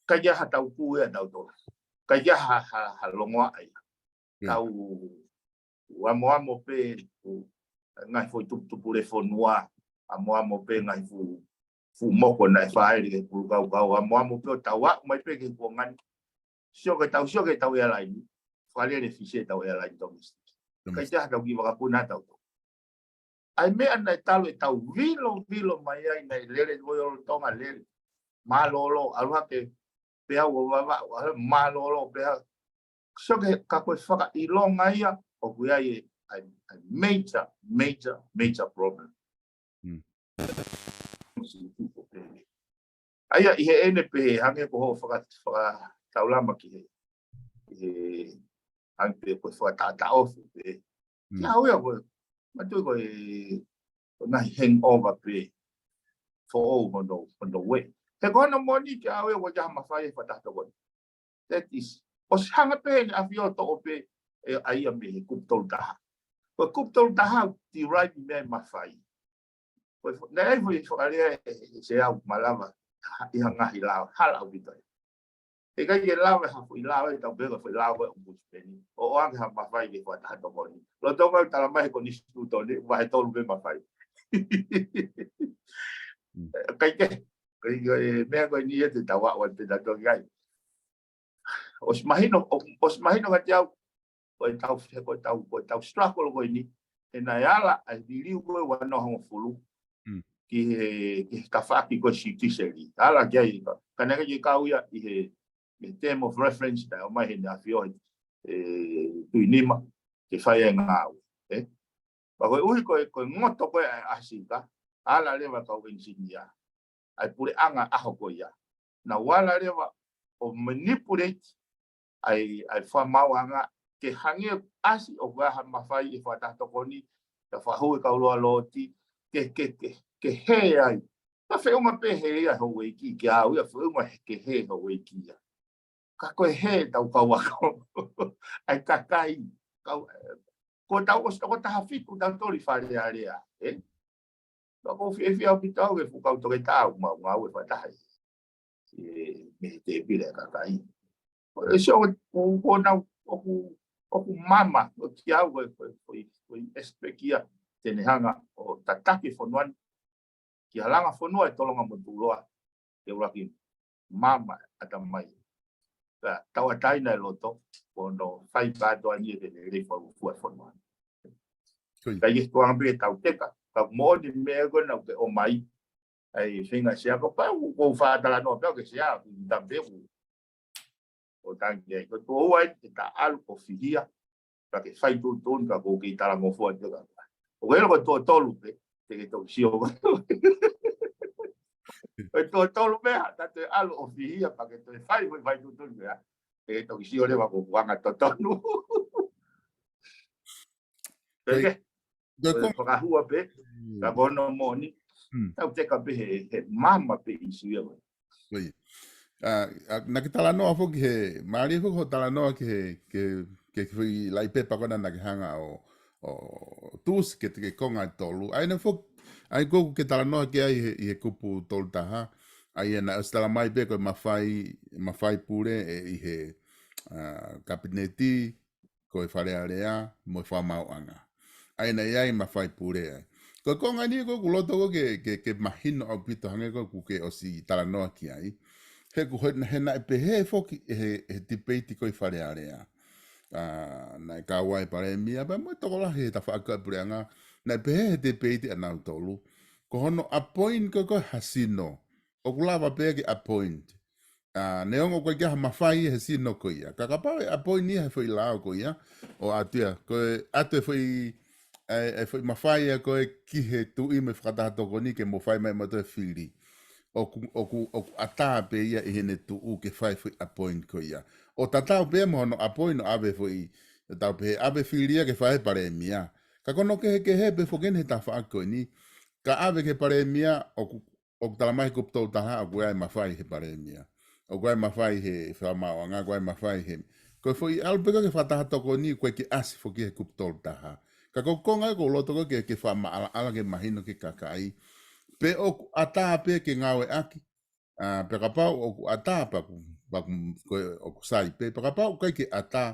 ʻIkai ha tau kū ia tau Tonga. ʻIkai ha, ha, ha longoaʻa ia. Mm. Tau ʻamoamo pē, ʻo, ngaahi foʻi tuputupu le fonua, ʻamoamo pē ngaahi fuʻu, fuʻu moko naʻe fāʻele ki he pulu kaukau, ʻamoamo pē ʻo tau aʻu mai pē ki he kuonga ni. Sio ke tau, sio ke tau airline, fakalele Fisi ʻetau airline domestic. Domestic. ʻIkai ha tau kiʻi vakapuna tau tō. ʻAi meʻa naʻe talu ʻetau vilo, vilo mai ai naʻe lele ko e ʻo Tonga lele. Mālōlō, ʻalu hake, pea ua vava, ua mālōlō, pea. Sio ke ka ko e fakaʻilonga ia, ʻoku ʻi ai e, a, a major, major, major problem. Mm. ʻA ia, ʻi heʻene pehē, hangē ko hoʻo faka, fakataulama ki he, ʻi he, hangē pē ko e fakataʻotaʻofi pē. Mm. Kiate au ia ko e, mātuʻaki ko e, ko e ngaahi hangover pē, foʻou hono, hono ue. He ko hono moʻoni kiate au ia ko e ʻikai ha mafai e fakataha tokoni. That is, ʻosi hanga pē ʻEne ʻAfio ʻo toʻo pē ʻe ia mei he kupu tolu taha. Ko e kupu tolu taha, derive mei ai e mafai. Ko e fo-, naʻe ʻi ai foʻi fakalea ʻe, ʻe Sea ʻoku malava, ha, ʻi ha ngaahi lao, hala ʻaupito ia. ʻIkai ke lava ha foʻi lao ʻe tau pehē ko e foʻi lao ko e ʻombudsman. ʻO ʻoange ha mafai ke fakataha tokoni. Lolotonga ʻoku tala mai he konisitūtone, vahe tolu pē mafai. Mm. ʻIkai ke, ʻikai ke, e, meʻa ko eni ia te tau aʻu atu pē tautolu ki ai. ʻOsi mahino, ʻo, ʻosi mahino kiate au, ko e tau, ko e tau, ko e tau struggle ko eni, he naʻe ala ʻa e liliu ko e ua noa hongofulu, mm, ki he, ki he tafaʻaki ko e siutiseli. Ala ki ai, ka, ka naʻe ʻikai ke kau ia ʻi he, he term of reference naʻe ʻomai he ʻEne ʻAfio, ʻe, Tuʻinima, ke fai e ngāue, ē? Pea koeʻuhi ko e, ko e ngoto ko ē ʻa e ʻasi ka, ala leva kau ʻenisinia. ʻA e puleʻanga ʻaho ko ia. Nau ala leva ʻo manipulate ʻa e, ʻa e fakamaauʻanga ke hangē ʻasi ʻoku ʻi ai ha mafai e fakataha tokoni, ka fakahū e kau loa loti, ke, ke, ke, ke hē ai. Ka feʻunga pē hē ia houʻeiki, kiate au ia feʻunga he ke hē houʻeiki ia. Ka ko e hē tau kau ako. ʻA e kakai, kau, ko tau ʻosi toko taha fitu tautolu ʻi Fale Alea, ē? Ka ʻoku ou fiefia ʻaupito au he fuʻu kau toketā ʻoku mau ngāue fakataha ʻi, ʻi, mei he tēpile ʻa e kakai. Ko e sio ʻoku, ʻoku, ʻoku nau, ʻoku, ʻoku mama, ʻoku kiate au ko e, ko e, ko e, ko e expect ia te ne hanga ʻo tataki e fonua ni, ki ha langa fonua ʻe tolonga mo tuʻuloa, ke ʻuluaki mama ʻatamai. Ka tauʻatāina e loto, ko hono fai kātoa ni ʻe te lelei fua e fonua. Ko ia. Ka ʻi he tuʻunga pē tau teka, ka moʻoni meʻa ko ena ʻoku ke ʻomai, ʻa e feinga Sea ko pau, ko u fakatalanoa pē au ki he Sea, ʻoku ta pē ʻoku ʻo tangi ai. Ko e tuʻo ua ʻe ta ʻalu ʻo fihia, ka ke fai tuʻutuʻuni ka ko u kei talangofua te ka. ʻOku ʻilo ko e tuʻo tolu pē, te ke toki sio. Ko e tuʻo tolu pē, ha ta te ʻalu ʻo fihia, ka ke toe fai, fai, fai tuʻutuʻuni pē, ha. Te ke toki sio leva ko e anga totonu. Ko ia. Peke, ko e ko- fakahua pē, mm, ka ko hono moʻoni, mm, tau teka pē he, he mama pē ʻīsiu ia ko ē. Ko ia. ʻA, ʻa, naʻa ke talanoa foki he, mālie foki hoʻo talanoa ki he, ke, ke, ke foʻi laʻi pepa ko ena naʻa ke hanga ʻo, ʻo tuʻusi ki he, ki he konga ʻe tolu. ʻA ia naʻe foki, ʻa ia ko ē ʻoku ke talanoa ki ai he, ʻi he kupu tolu taha. ʻA ia naʻe ʻosi tala mai pē ko e mafai, mafai pule ʻe ʻi he, ʻa, kapineti, ko e Fale Alea, mo e fakamaauʻanga. ʻA ia naʻe ʻi ai e mafai pule ai. Ko e konga ni ko ē ʻoku loto ko ē ke, ke, ke mahino ʻaupito hangē ko ē ʻoku ke ʻosi talanoa ki ai. He ko he, he naʻe pehē foki ʻe he, he tipeiti ko ē ʻi Fale Alea. ʻA, naʻe kau ai e palēmia, pea mo e tokolahi he tafaʻaki ko ē ʻa e puleʻanga, naʻe pehē he tipeiti ʻanautolu. Ko hono appoint ko ē ko ē ha sino, ʻoku lava pē ke appoint. ʻA, neongo ʻoku ʻikai ke ʻi ai ha mafai he sino ko ia. Ka kapau ʻe appoint ia he foʻi lao ko ia, ʻo ʻatu ia, ko e ʻatu e foʻi, e, e foʻi mafai ia ko ē ki he tuʻi mo e fakataha tokoni ke mo fai mai mo toe fili. ʻOku, ʻoku, ʻoku ʻatā pē ia ʻi heʻene tuʻu ke fai foʻi appoint ko ia. ʻO tatau pē mo hono appoint ʻo ʻave foʻi, tatau pē ʻave fili ia ke fai he palēmia. Ka ko hono kehekehe pē foki eni he tafaʻaki ko eni. Ka ʻave ki he palēmia ʻoku ʻoku tala mai he kupu tolu taha, ʻoku ʻi ai e mafai he palēmia. ʻOku ʻi ai e mafai he fakamaauʻanga, ʻoku ʻi ai e mafai he. Ko e foʻi ʻalu pē ko ē ki he fakataha tokoni, ʻoku ʻikai ke ʻasi foki he kupu tolu taha. Ka ko e konga ia ʻoku ou loto ko ē ke, ke fakamaʻalaʻala ke mahino ki he kakai. Pe ʻoku ʻatā pē ke ngāueʻaki. ʻA, pe kapau ʻoku ʻatā pea ʻoku, pea ʻoku, ko e, ʻoku sai pē. Pe kapau ʻoku ʻikai ke ʻatā,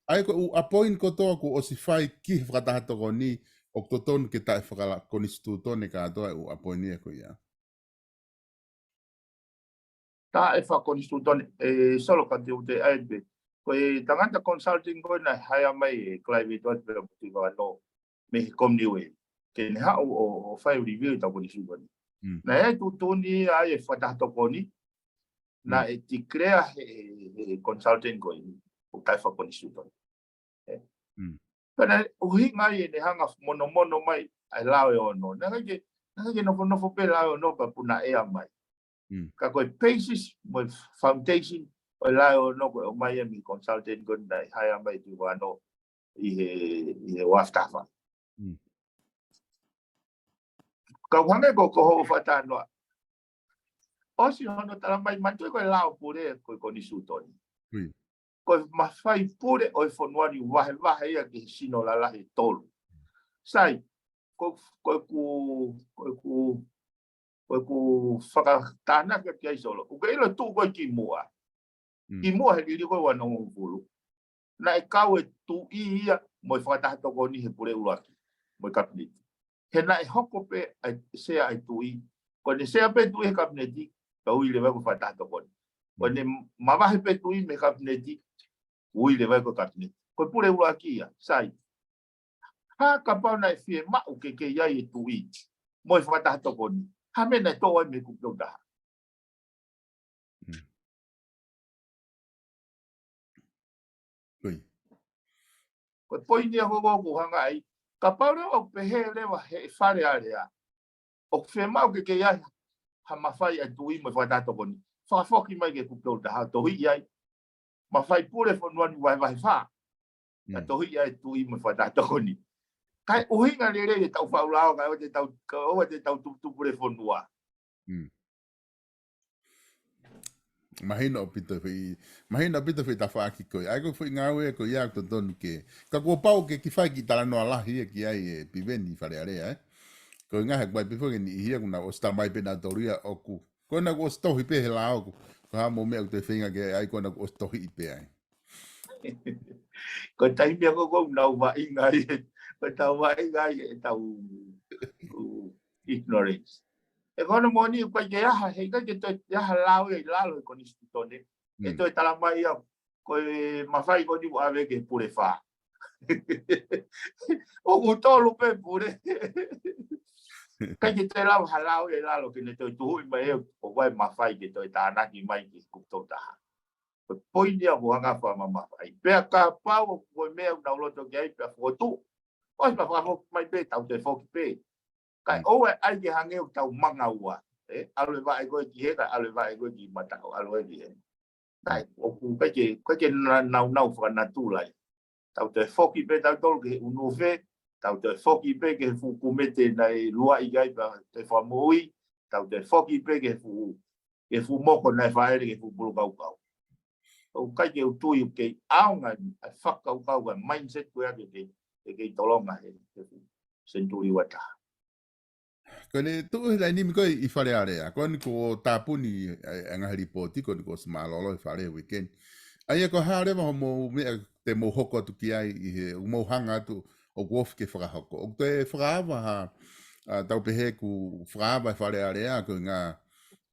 ʻa ia ko e ʻū appoint kotoa kuo ʻosi fai ki he fakataha tokoni, ʻoku totonu ke taʻefakakonisitūtone kātoa e ʻū appoint ia ko ia. Taʻefakakonisitūtone, ʻe Solo, ka te u toe ʻai pē. Ko e tangata consulting ko ē naʻe hire mai ʻe Clive Edwards pea mo Tuʻivakanō mei he Commonwealth ke ne haʻu ʻo, ʻo fai review ʻetau konisitūtone. Mm. Naʻe ʻi ai e tuʻutuʻuni ia ʻa e fakataha tokoni, naʻe declare he, he, he consultant ko ē ʻoku taʻefakakonisitūtone. ʻE. Mm. Pea naʻe ʻuhinga ia ʻene hanga ʻo monomono mai ʻa e lao ʻe ono. Naʻe ʻikai ke, naʻe ʻikai ke nofonofo pē lao ʻe ono pea puna ʻea mai. Mm. Ka ko e basis mo e foundation ʻo e lao ʻe ono ko e ʻomai ia mei he consultant ko ē naʻe hire mai ʻe Tuʻivakanō ʻi he, ʻi he ʻaho taha fā. Mm. Ka ʻoku hangē ko, ko hoʻo fakatalanoa. ʻOsi hono tala mai, manatuʻi ko e lao pule ko e konisitūtone. Ui. Ko e mafai pule ʻo e fonua ni ʻoku vahevahe ia ki he sino lalahi ʻe tolu. Sai, ko, ko ʻeku, ko ʻeku, ko ʻeku fakatātā ki ai, Solo. ʻOku ke ʻilo e tuʻu ko ē kimuʻa. Mm. Kimuʻa he liliu ko ē ʻe uanoa hongofulu, naʻe kau e tuʻi ia mo e fakataha tokoni he pule ʻuluaki, mo e kapineti. He naʻe hoko pē ʻa e sea ʻa e tuʻi. Ko ʻene sea pē tuʻi he kapineti, ka ui leva ko e fakataha tokoni. Ko ʻene mavahe pē tuʻi mei he kapineti, ui leva ko e kapineti. Ko e pule ʻuluaki ia, sai. Hā kapau naʻe fiemaʻu ke kei ʻi ai e tuʻi mo e fakataha tokoni? Hā e meʻa naʻe toʻo ai mei he kupu tolu taha? Mm. Ui. Ko e poini ia ko ē ʻoku ou hanga ai. Kapau leva ʻoku pehē leva he Fale Alea ʻoku fiemaʻu ke kei ʻi ai ha mafai ʻa e tuʻi mo e fakataha tokoni, fakafoki mai ki he kupu tolu taha, tohiʻi ai. Mafai pule fonua ni vahevahe fā. Ka Mm. tohiʻi ai e tuʻi mo e fakataha tokoni. Kae ʻuhinga lelei ʻetau faʻu lao, kae ʻoua te tau, kae ʻoua te tau tuputupu e fonua. Mm. Mahino ʻaupito e foʻi, mahino ʻaupito e foʻi tafaʻaki ko ē. ʻA ia ko e foʻi ngāue ko ia ʻoku totonu ke. Ka kuo pau ke kiʻi fai kiʻi talanoa lahi ia ki ai ʻe Piveni Fale Alea, ē. Ko e ngaahi ʻoku ʻi ai pē foki e niʻihi ia ʻoku nau ʻosi tala mai pē ʻe nautolu ia ʻoku. Ko ena kuo ʻosi tohi pē he lao ʻoku. Ko e hā mo e meʻa ʻoku te feinga ke ʻai, ko ena kuo ʻosi tohi pē ai. Ko e taimi ia ko ē ʻoku nau vaʻinga ai, ko ʻetau vaʻinga ai ʻetau, ʻū, ignorance. ʻE ko hono moʻoni ʻoku ʻikai ke ʻi ai ha, he ʻikai ke toe ʻi ai ha lao ia ʻi lalo he konisitūtone. ʻE Mm. toe tala mai ia, ko e mafai ko eni ʻoku ʻave ki he pule fā. ʻOku tolu pē pule. ʻIkai ke toe lava ha lao ia ʻi lalo ke ne toe tuhuʻi mai ʻe au ʻoku ʻi ai e mafai ke toe tānaki mai ki he kupu tolu taha. Ko e poini ia ʻoku ou hanga ʻo fakamamafaʻi. Pea kapau ʻoku ko e meʻa ʻoku nau loto ki ai pea fokotuʻu, ʻosi pea fakafoki mai pē, tau toe foki pē. Kae Mm. ʻoua ʻe ʻai ke hangē ʻoku tau manga ua. Ē, ʻalu e vaʻe ko ē ki hē, kae ʻalu e vaʻe ko ē ki mataʻu, ʻalu e ki hē. Kae ʻoku ʻikai ke, ʻikai ke na-, naunau fakanatula ia. Tau toe foki pē tautolu ki he ʻunufe, tau toe foki pē ki he fuʻu kumete naʻe luaʻi ki ai pea toe fakamoʻui, tau toe foki pē ki he fuʻu, ki he fuʻu moko naʻe fāʻele ki he fuʻu pulu kaukau. ʻOku ʻikai ke u tui ʻoku kei ʻaonga ʻa e fakakaukau, ʻa e mindset ko ia ke, ke, ke kei tolonga he, he fuʻu senituli ua taha. Ko ʻene tuʻu he taimi ni ko ē ʻi Fale Alea, ko eni kuo tāpuni ʻa e, ʻa e ngaahi lipooti, ko eni kuo ʻosi mālōlō he Fale he weekend. ʻA ia ko e hā leva hoʻomou meʻa te mou hoko atu ki ai ʻi he, ʻoku mou hanga atu ʻoku ofi ke fakahoko. ʻOku toe fakaava ha, ʻa, tau pehē ʻoku fakaava e Fale Alea, ko e ngaahi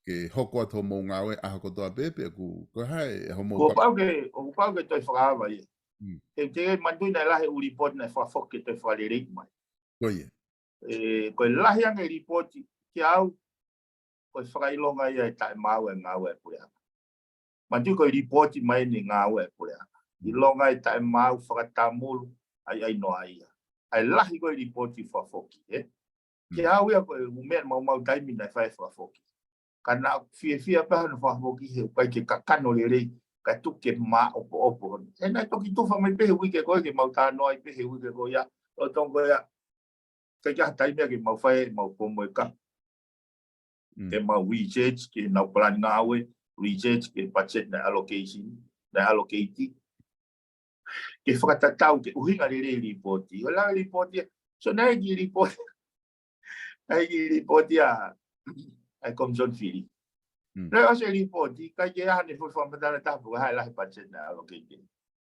ke hoko atu hoʻomou ngāue ʻaho kotoa pē, pe ʻoku, ko e hā e hoʻomou Kuo pa- pau ke, ʻoku pau ke toe fakaava ia. Mm. He te ke manatuʻi naʻe lahi e ʻū lipooti naʻe fakafoki ke toe fakalelei mai. Ko ia. ʻE, ko e lahi ange e lipooti, kiate au, ko e fakaʻilonga ia e taʻemaau e ngāue e puleʻanga. Manatuʻi ko e lipooti mai eni e ngāue e puleʻanga. ʻIlonga e taʻemaau fakatamulu, ʻai ʻai noa ia. ʻA e lahi ko e lipooti fakafoki, ē? Kiate au ia ko e ʻū meʻa maumau taimi naʻe fai e fakafoki. Ka naʻe fiefia pē hono fakafoki he ʻoku ʻikai ke kakano lelei, kae tuku ke māʻopoʻopo hono. He naʻe toki tufa mai pē he uike ko ē ke mau talanoa ai pē he uike ko ia, ʻo tongo ia, ʻikai ke ʻi ai ha taimi ia ke mau fai e mau komo e ka. Mm. Ke mau research ki heʻenau palani ngāue, research ki he budget naʻe allocation, naʻe allocate. Ke fakatatau, ke ʻuhinga lelei e lipooti. ʻO lau e lipooti, so naʻe ʻi ai e kiʻi lipooti, naʻe ʻi ai e kiʻi lipooti ʻa, ʻa e Komisoni Fili. Mm. Naʻe ʻosi e lipooti, ʻikai ke ʻi ai haʻane foʻi fakamatala ʻe taha pe ko e hā e lahi e budget naʻe allocate. ʻIkai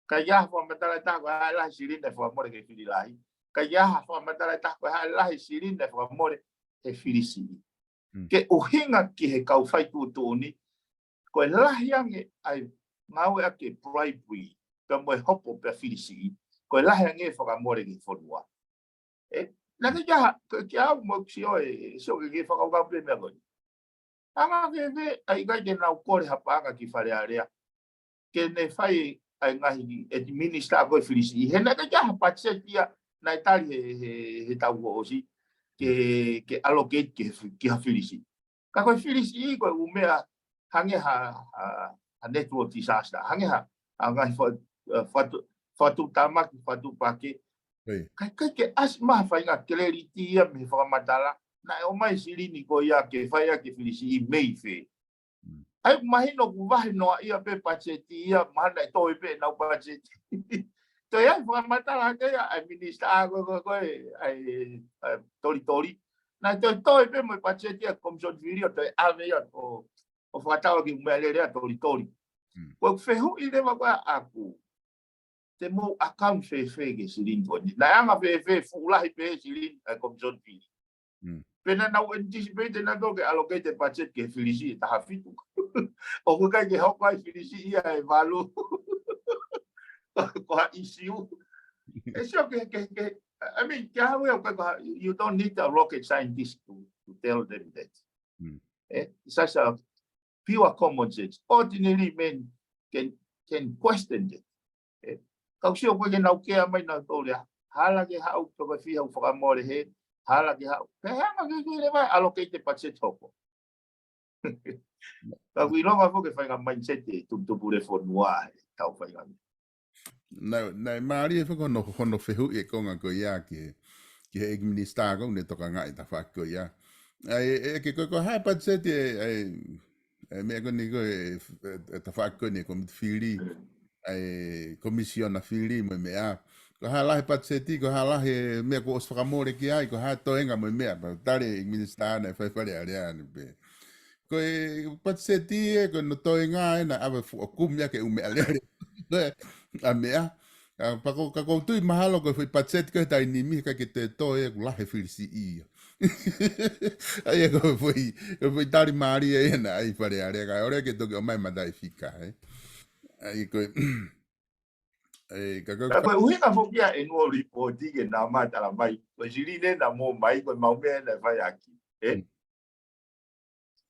ke ʻi ai ha fakamatala ʻe taha ko e hā e lahi e silini naʻe fakamole ki he fili lahi. ʻIkai ke ʻi ai ha fakamatala ʻe taha ko e hā e lahi e silini naʻe fakamole ki he fili siʻi. Mm. Ke ʻuhinga ki he kau fai tuʻutuʻuni, ko e lahi ange ʻa e ngāueʻaki e bribery, pea mo e hopo pea fili siʻi, ko e lahi ange e fakamole ki he fonua. ʻE, naʻe ʻikai ke ʻi ai ha, ko e kiate au mo ʻeku sio ē, sio ki he fakakaukau pē meʻa ko eni. Anga ke ve, ʻa e ʻikai ke nau kole ha paʻanga ki Fale Alea. Ke ne fai ʻa e ngaahi ʻe he minisitā ko e fili siʻi. He naʻe ʻikai ke ʻi ai ha budget ia naʻe tali he, he, he taʻu kuo ʻosi. Ke, ke allocate ki he fi-, ki ha fili siʻi. Ka ko e fili siʻi ko e ʻū meʻa hangē ha, ha, ha natural disaster. Hangē ha, ha ngaahi fa-, eh, fatu-, fatuʻutāmaki, fatuʻupakē. ʻIo. Ka ʻikai ke ʻasi mai ha faʻahinga clearity ia mei he fakamatala, naʻe ʻomai e silini ko ia ke fai ʻaki e fili siʻi mei fē. Mm. ʻA ia ʻoku mahino ʻoku vahe noa ia pē budget ia, mahalo naʻe toe pē ʻenau budget. Toe ʻi ai e fakamatala hake ia, ʻa e minisitā ko, ko, ko e, ʻa e, ʻa e, Tolitoli. Naʻe toe toe pē mo e budget ia Komisoni Fili ʻo toe ʻave ia ʻo, ʻo fakatau ki he ʻū meʻalele ʻa Tolitoli. Mm. Ko ʻeku fehuʻi leva ko ē ʻaʻaku. Te mou account fēfē ki he silini ko eni? Naʻe anga fēfē fuʻu lahi pē silini ʻa e Komisoni Fili? Mm. Pe naʻa nau anticipate naʻa nau ke allocate e budget ki he fili siʻi ʻe taha fitu. ʻOku ʻikai ke hoko ai e fili siʻi ia ʻe valu. Ko ha issue. ʻE sio ke, ke, ke, I mean, kiate au ia, ʻoku ʻikai ko ha, you don't need a rocket scientist to, to tell them that. Mm. Eh, it's just a pure common sense. Ordinary man can, can question that. Eh, ka ʻoku sio ko ē ke nau kea mai nautolu ia. Hala ke haʻu, toko fiha ʻoku fakamole he, hala ke haʻu. Pea hanga ke ke leva e allocate e budget hoko. Ka ʻoku ʻilonga foki e faʻahinga mindset e tuputupu e fonua he tau faʻahinga. Naʻe, naʻe mālie foki hono, hono fehuʻi e konga ko ia ki he, ki he ʻEiki Minisitā ko ē naʻe tokangaʻi e tafaʻaki ko ia. ʻA e, ʻe, ke ko, ko e hā e budget e, ʻa e, ʻa e meʻa ko eni ko e, e, e tafaʻaki ko eni e Komiti Fili, ʻa e Komisiona Fili mo e meʻa. Ko e hā e lahi e budget, ko e hā e lahi e meʻa kuo ʻosi fakamole ki ai, ko e hā e toenga mo e meʻa, pea tali e ʻEiki Minisitā naʻe fai Fale Alea ni pē. Ko e budget ē, ko hono toenga ē naʻe ʻave ʻo kumi ʻaki e ʻū meʻalele. ʻA e meʻa. ʻA, pea ko, ka ʻoku ou tui mahalo ko e foʻi budget ko ē he taimi ni, he ʻikai ke toe toe ʻoku lahi e fili siʻi ia. ʻA ia ko e foʻi, ko e foʻi tali mālie ia naʻe ʻai ʻe Fale Alea ka ʻoku ʻikai ke toki ʻomai e mataʻifika, ē. ʻA ia ko e, ē, ka, ka, Ka ko e ʻuhinga foki ia e annual report ke nau ō mai ʻo tala mai, ko e silini naʻa mou ʻomai, ko e meʻa ē naʻe fai ʻaki, ē? Mm.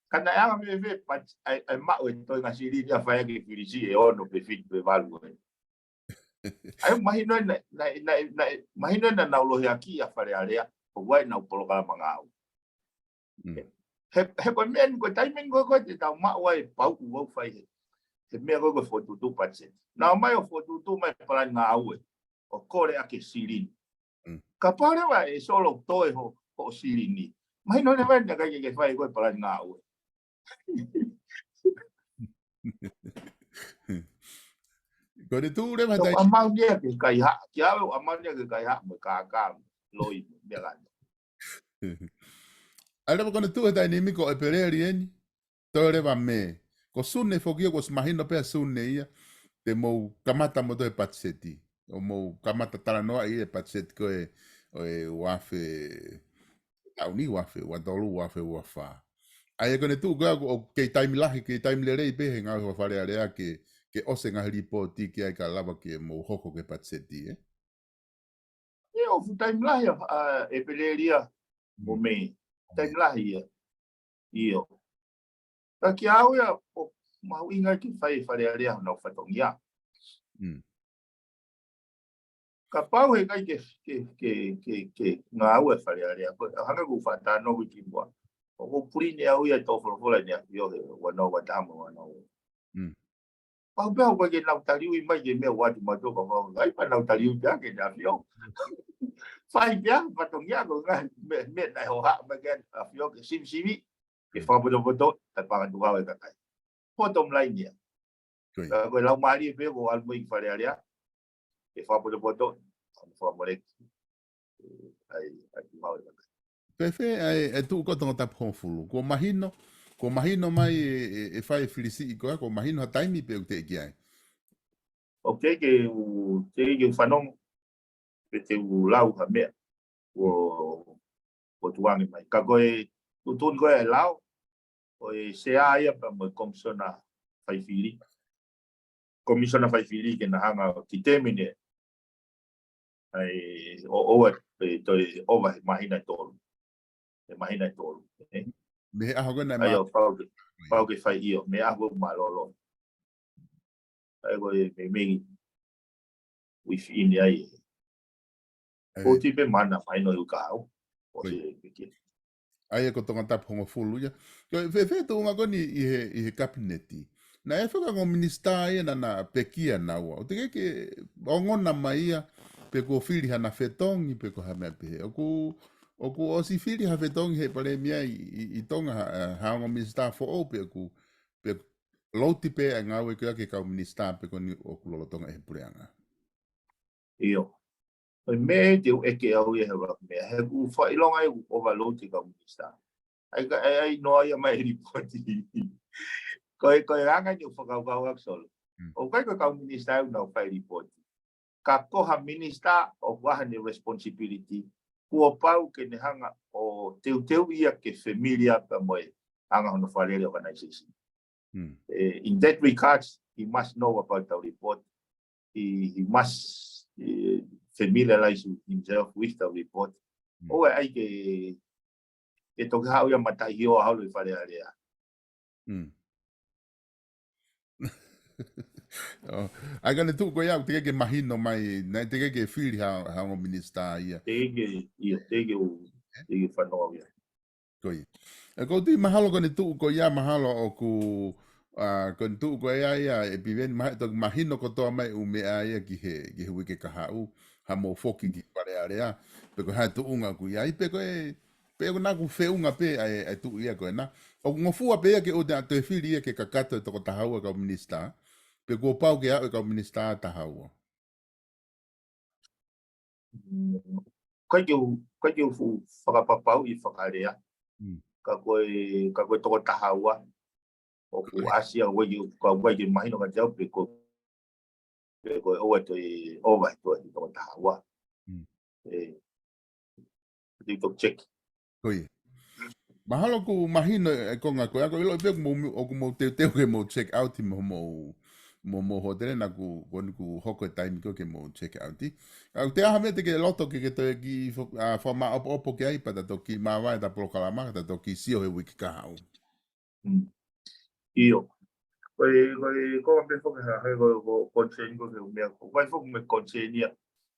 Ka naʻe anga fēfē, but ʻa e, ʻa e maʻu e toenga silini ʻa e fai ʻaki e fili siʻi ʻe ono pe fitu pe valu ē. ʻA ia mahino naʻe, naʻe, naʻe, naʻe, mahino naʻa nau lohiakiʻi ʻa Fale Alea, ʻoku ʻi ai ʻenau polokalama ngāue. Mm. He, he ko e meʻa ni ko e taimi ni ko ē ko ē te tau maʻu ai e pauʻu ʻoku fai he, he meʻa ko ē ko e fokotuʻutuʻu budget. Naʻa nau ō mai ʻo fokotuʻutuʻu mai e palani ngāue, ʻo kole ʻaki e silini. Mm. Kapau leva ʻe solo toe ho, hoʻo silini, mahino leva naʻe ʻikai ke ke fai ko ē e palani ngāue. Ko ʻene tuʻu leva e taimi. ʻOku ʻamau ni ia ke kaihaʻa, kiate au ʻoku ʻamau ni ia ke kaihaʻa mo e kākā, loi, meʻa lani. ʻA ia leva ko ʻene tuʻu he taimi ni ko ʻEpeleli eni, toe leva Mē. Ko Sune foki ia, kuo ʻosi mahino pē ʻa Sune ia, te mou kamata mo toe budget. ʻO mou kamata talanoaʻi e budget ko ē, ʻo e ua afe, taʻu ni ua afe, ua tolu, ua afe, ua fā. ʻA ia ko ʻene tuʻu ko ia ʻoku kei taimi lahi, kei taimi lelei pē he ngāue ʻa Fale Alea ke, ke ʻosi e ngaahi lipooti ki ai ka lava ke mou hoko ki he patiseti, ē? ʻIo, ʻoku taimi lahi ʻa, ʻa, ʻEpeleli ia mo Mē. Taimi lahi ia. ʻIo. Ka kiate au ia ʻoku mahuʻinga ke fai ʻe Fale Alea honau fatongia. Mm. Kapau heʻikai ke, ke, ke, ke, ke ngāue ʻa Fale Alea, ko e hangē ko ʻeku faʻa talanoa kimuʻa. ʻOku ou puline au ia ʻi he tō folofola ʻEne ʻAfio he ua noa ua taha mo e ua noa ua. Mm. Pau pē ʻoku ʻikai ke nau taliui mai ki he meʻa ʻoku ʻoatu mautolu ka fau. ʻIkai pē nau taliui pē ʻa ʻEne ʻAfio. Fai pē ʻa e fatongia ko e ngaahi meʻa, meʻa naʻe hohaʻa mai ki ai ʻEne ʻAfio ke sivisivi, ke fakapotopoto, ʻa e panga tuʻu hau e kakai. Bottom line ia. Ko ia. Ka ko e laumālie pē ko e ʻalu mai ki Fale Alea, ke fakapotopoto, ke fakamoleki. ʻA e, ʻa e tuʻu hau e kakai. Fēfē ʻa e, ʻa e tuʻu ko ē ʻo Tongatapu hongofulu. Kuo mahino, kuo mahino mai ʻe, ʻe, ʻe fai e fili siʻi ko ē, kuo mahino ha taimi pe ʻoku teʻeki ai. ʻOku teʻeki ke u, teʻeki ke u fanongo, pe te u lau ha meʻa, ʻo, ʻo tuʻu ange mai. Ka ko e, tuʻutuʻuni ko ē ʻa e lao, ʻo e sea ia pea mo e komisiona faifili. Komisiona faifili ke na hanga ʻo determine ʻa e ʻo, ʻo, ʻe toe ʻova he māhina ʻe tolu. He māhina ʻe tolu. Ē? Mei he ʻaho ko ē naʻe ʻA ia mā- ʻoku pau ke, pau ke fai ʻio, mei he ʻaho ko ē ʻoku mālōlō. ʻA ia ko e meimei within ai. Ē. Ko e tui pē mana mai no ʻi ka au. ʻO se peke. ʻA ia ko Tongatapu hongofulu ia. Ko e fēfē tuʻunga ko eni ʻi he, ʻi he kapineti. Naʻe ʻi ai e ongo minisitā ia naʻa na pekia naua. ʻOku teʻeki ke ongona mai ia, pe kuo fili hana fetongi, pe ko ha meʻa pehē. ʻOku, ʻoku ʻosi fili ha fetongi he palēmia ʻi, ʻi, ʻi Tonga ha, ha ongo minisitā foʻou pe ʻoku, pe louti pē ʻa e ngāue ko ia ki he kau minisitā pē ko eni ʻoku lolotonga ʻi he puleʻanga. ʻIo. ʻO e meʻa te u ʻeke au ia he ʻuluaki meʻa. He ʻoku ou fakaʻilonga ʻoku overload e kau minisitā. ʻAi ka, ʻai, ʻai noa ia mai e lipooti. Ko e, ko e anga eni ʻoku ou fakakaukau ʻaku Solo. Mm. ʻOku ʻikai ko e kau minisitā ʻoku nau fai lipooti. Ka ko ha minisitā ʻoku ʻi ai haʻane responsibility. Kuo pau ke ne hanga ʻo teuteu ia ke familiar pea mo e anga hono fakalele organization. Mm. Eh, in that regard, he must know about the report. He, he must, eh, familiarize himself with the report. Mm. ʻOua ʻe ʻai ke, ke toki haʻu ia mataʻi hioa holo ʻi Fale Alea. Mm. ʻO, ʻa ia ko ʻene tuʻu ko ia, teʻeki ke mahino mai, naʻe teʻeki ke fili ha, ha ongo minisitā ia. Teʻeki, ʻio, teʻeki u, teʻeki fanongo ia. Ko ia. ʻE, ʻoku ou tui mahalo ko ʻene tuʻu ko ia mahalo ʻoku, ʻa, ko ʻene tuʻu ko ia ia ʻe Piveni mahalo ʻe toki mahino kotoa mai ʻū meʻa ia ki he, ki he uike kahaʻu, haʻamou foki ki Fale Alea, pe ko e hā e tuʻunga ʻoku ʻi ai, pe ko e, pe ʻoku na ʻoku feʻunga pē ʻa e, ʻa e tuʻu ia ko ena. ʻOku ngofua pē ia ke ʻoua te na toe fili ia ke kakato e toko taha ua kau minisitā, pe kuo pau ke aʻu e kau minisitā taha ua. Mm, ʻikai ke u, ʻikai ke u fu-, fakapapauʻi fakalea. Mm. Ka ko e, ka ko e toko taha ua. ʻOku ʻasi ia ʻoku ʻikai ke, ka ʻoku ʻikai ke mahino kiate au pe ko, pe ko e ʻoua toe, ʻova he toe toko taha ua. Mm. Eh, te u toki check. Ko ia. Mahalo ʻoku mahino e konga ko ia, ʻoku ou ʻilo pē ʻoku mou, ʻoku mou teuteu ke mou check out mo mou, mo mou hōtele naʻa ku, ko eni kuo hoko e taimi ko ē ke mou check out. ʻA ia ʻoku ʻi ai ha meʻa te ke loto ke, ke toe kiʻi fo-, ʻa, fakamaʻopoʻopo ki ai pea ta toki māvae ʻeta polokalama, ta toki sio he uike kahaʻu. Mm. ʻIo. Ko e, ko e, ko e meʻa foki ha, he ko, ko concern ko e meʻa, ko e foki meʻa concern ia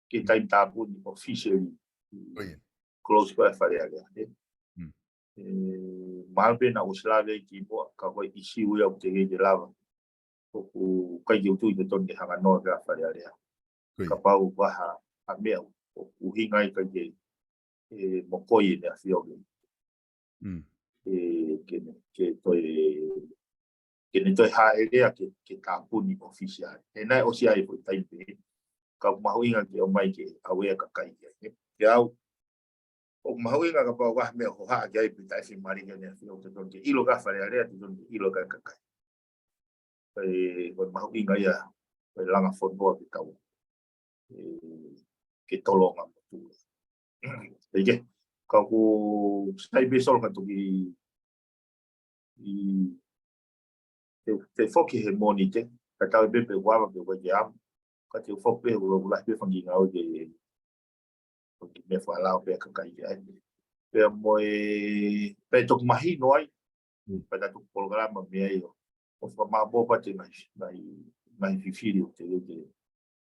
ke taimi tāpuni officially. Ko ia. Close ko ē Fale Alea, ē? Mm. ʻE, mahalo pē naʻa ʻosi lave ki muʻa, ka ko e ʻisiū ia ʻoku teʻeki ke lava. ʻOku ʻikai ke u tui te tonu ke hanga noa ki ai Fale Alea. Ko ia. Kapau ʻoku ʻi ai ha, ha meʻa ʻoku ʻuhinga ai ʻikai ke, ʻe, mokoi ʻEne ʻAfio ke. Mm. ʻE, ke, ke toe, ke ne toe hāʻele ia ke, ke tāpuni officially. He naʻe ʻosi ʻi ai e foʻi taimi pē. Ka ʻoku mahuʻinga ke ʻomai ke aware e kakai ia. He, kiate au, ʻoku mahuʻinga kapau ʻoku ʻi ai ha meʻa ʻoku hohaʻa ki ai pe taʻefiemālie ki ai ʻEne ʻAfio, te tonu ke ʻilo ki ai Fale Alea, te tonu ke ʻilo ki ai e kakai. Ko e, ko e mahuʻinga ia, ko e langa fonua ke tau, ʻe, ke tolonga mo tuʻu. ʻIkai ke, ka ʻoku sai pē Solo ka toki ʻi te, te foki he Mōnite, ka tau e pepe ʻoku ava pe ʻoku ʻikai ke ava. Ka te u foki pē ʻoku lahi pē fanga kiʻi ngāue ke, ko e kiʻi meʻa fakalao pē ʻa e kakai ki ai. Pea mo e, pea toki mahino ai, pea ta toki polokalama mei ai ʻo, ʻo fakamāʻopoʻopo atu e ngaahi, ngaahi, ngaahi fifili ʻoku te, te,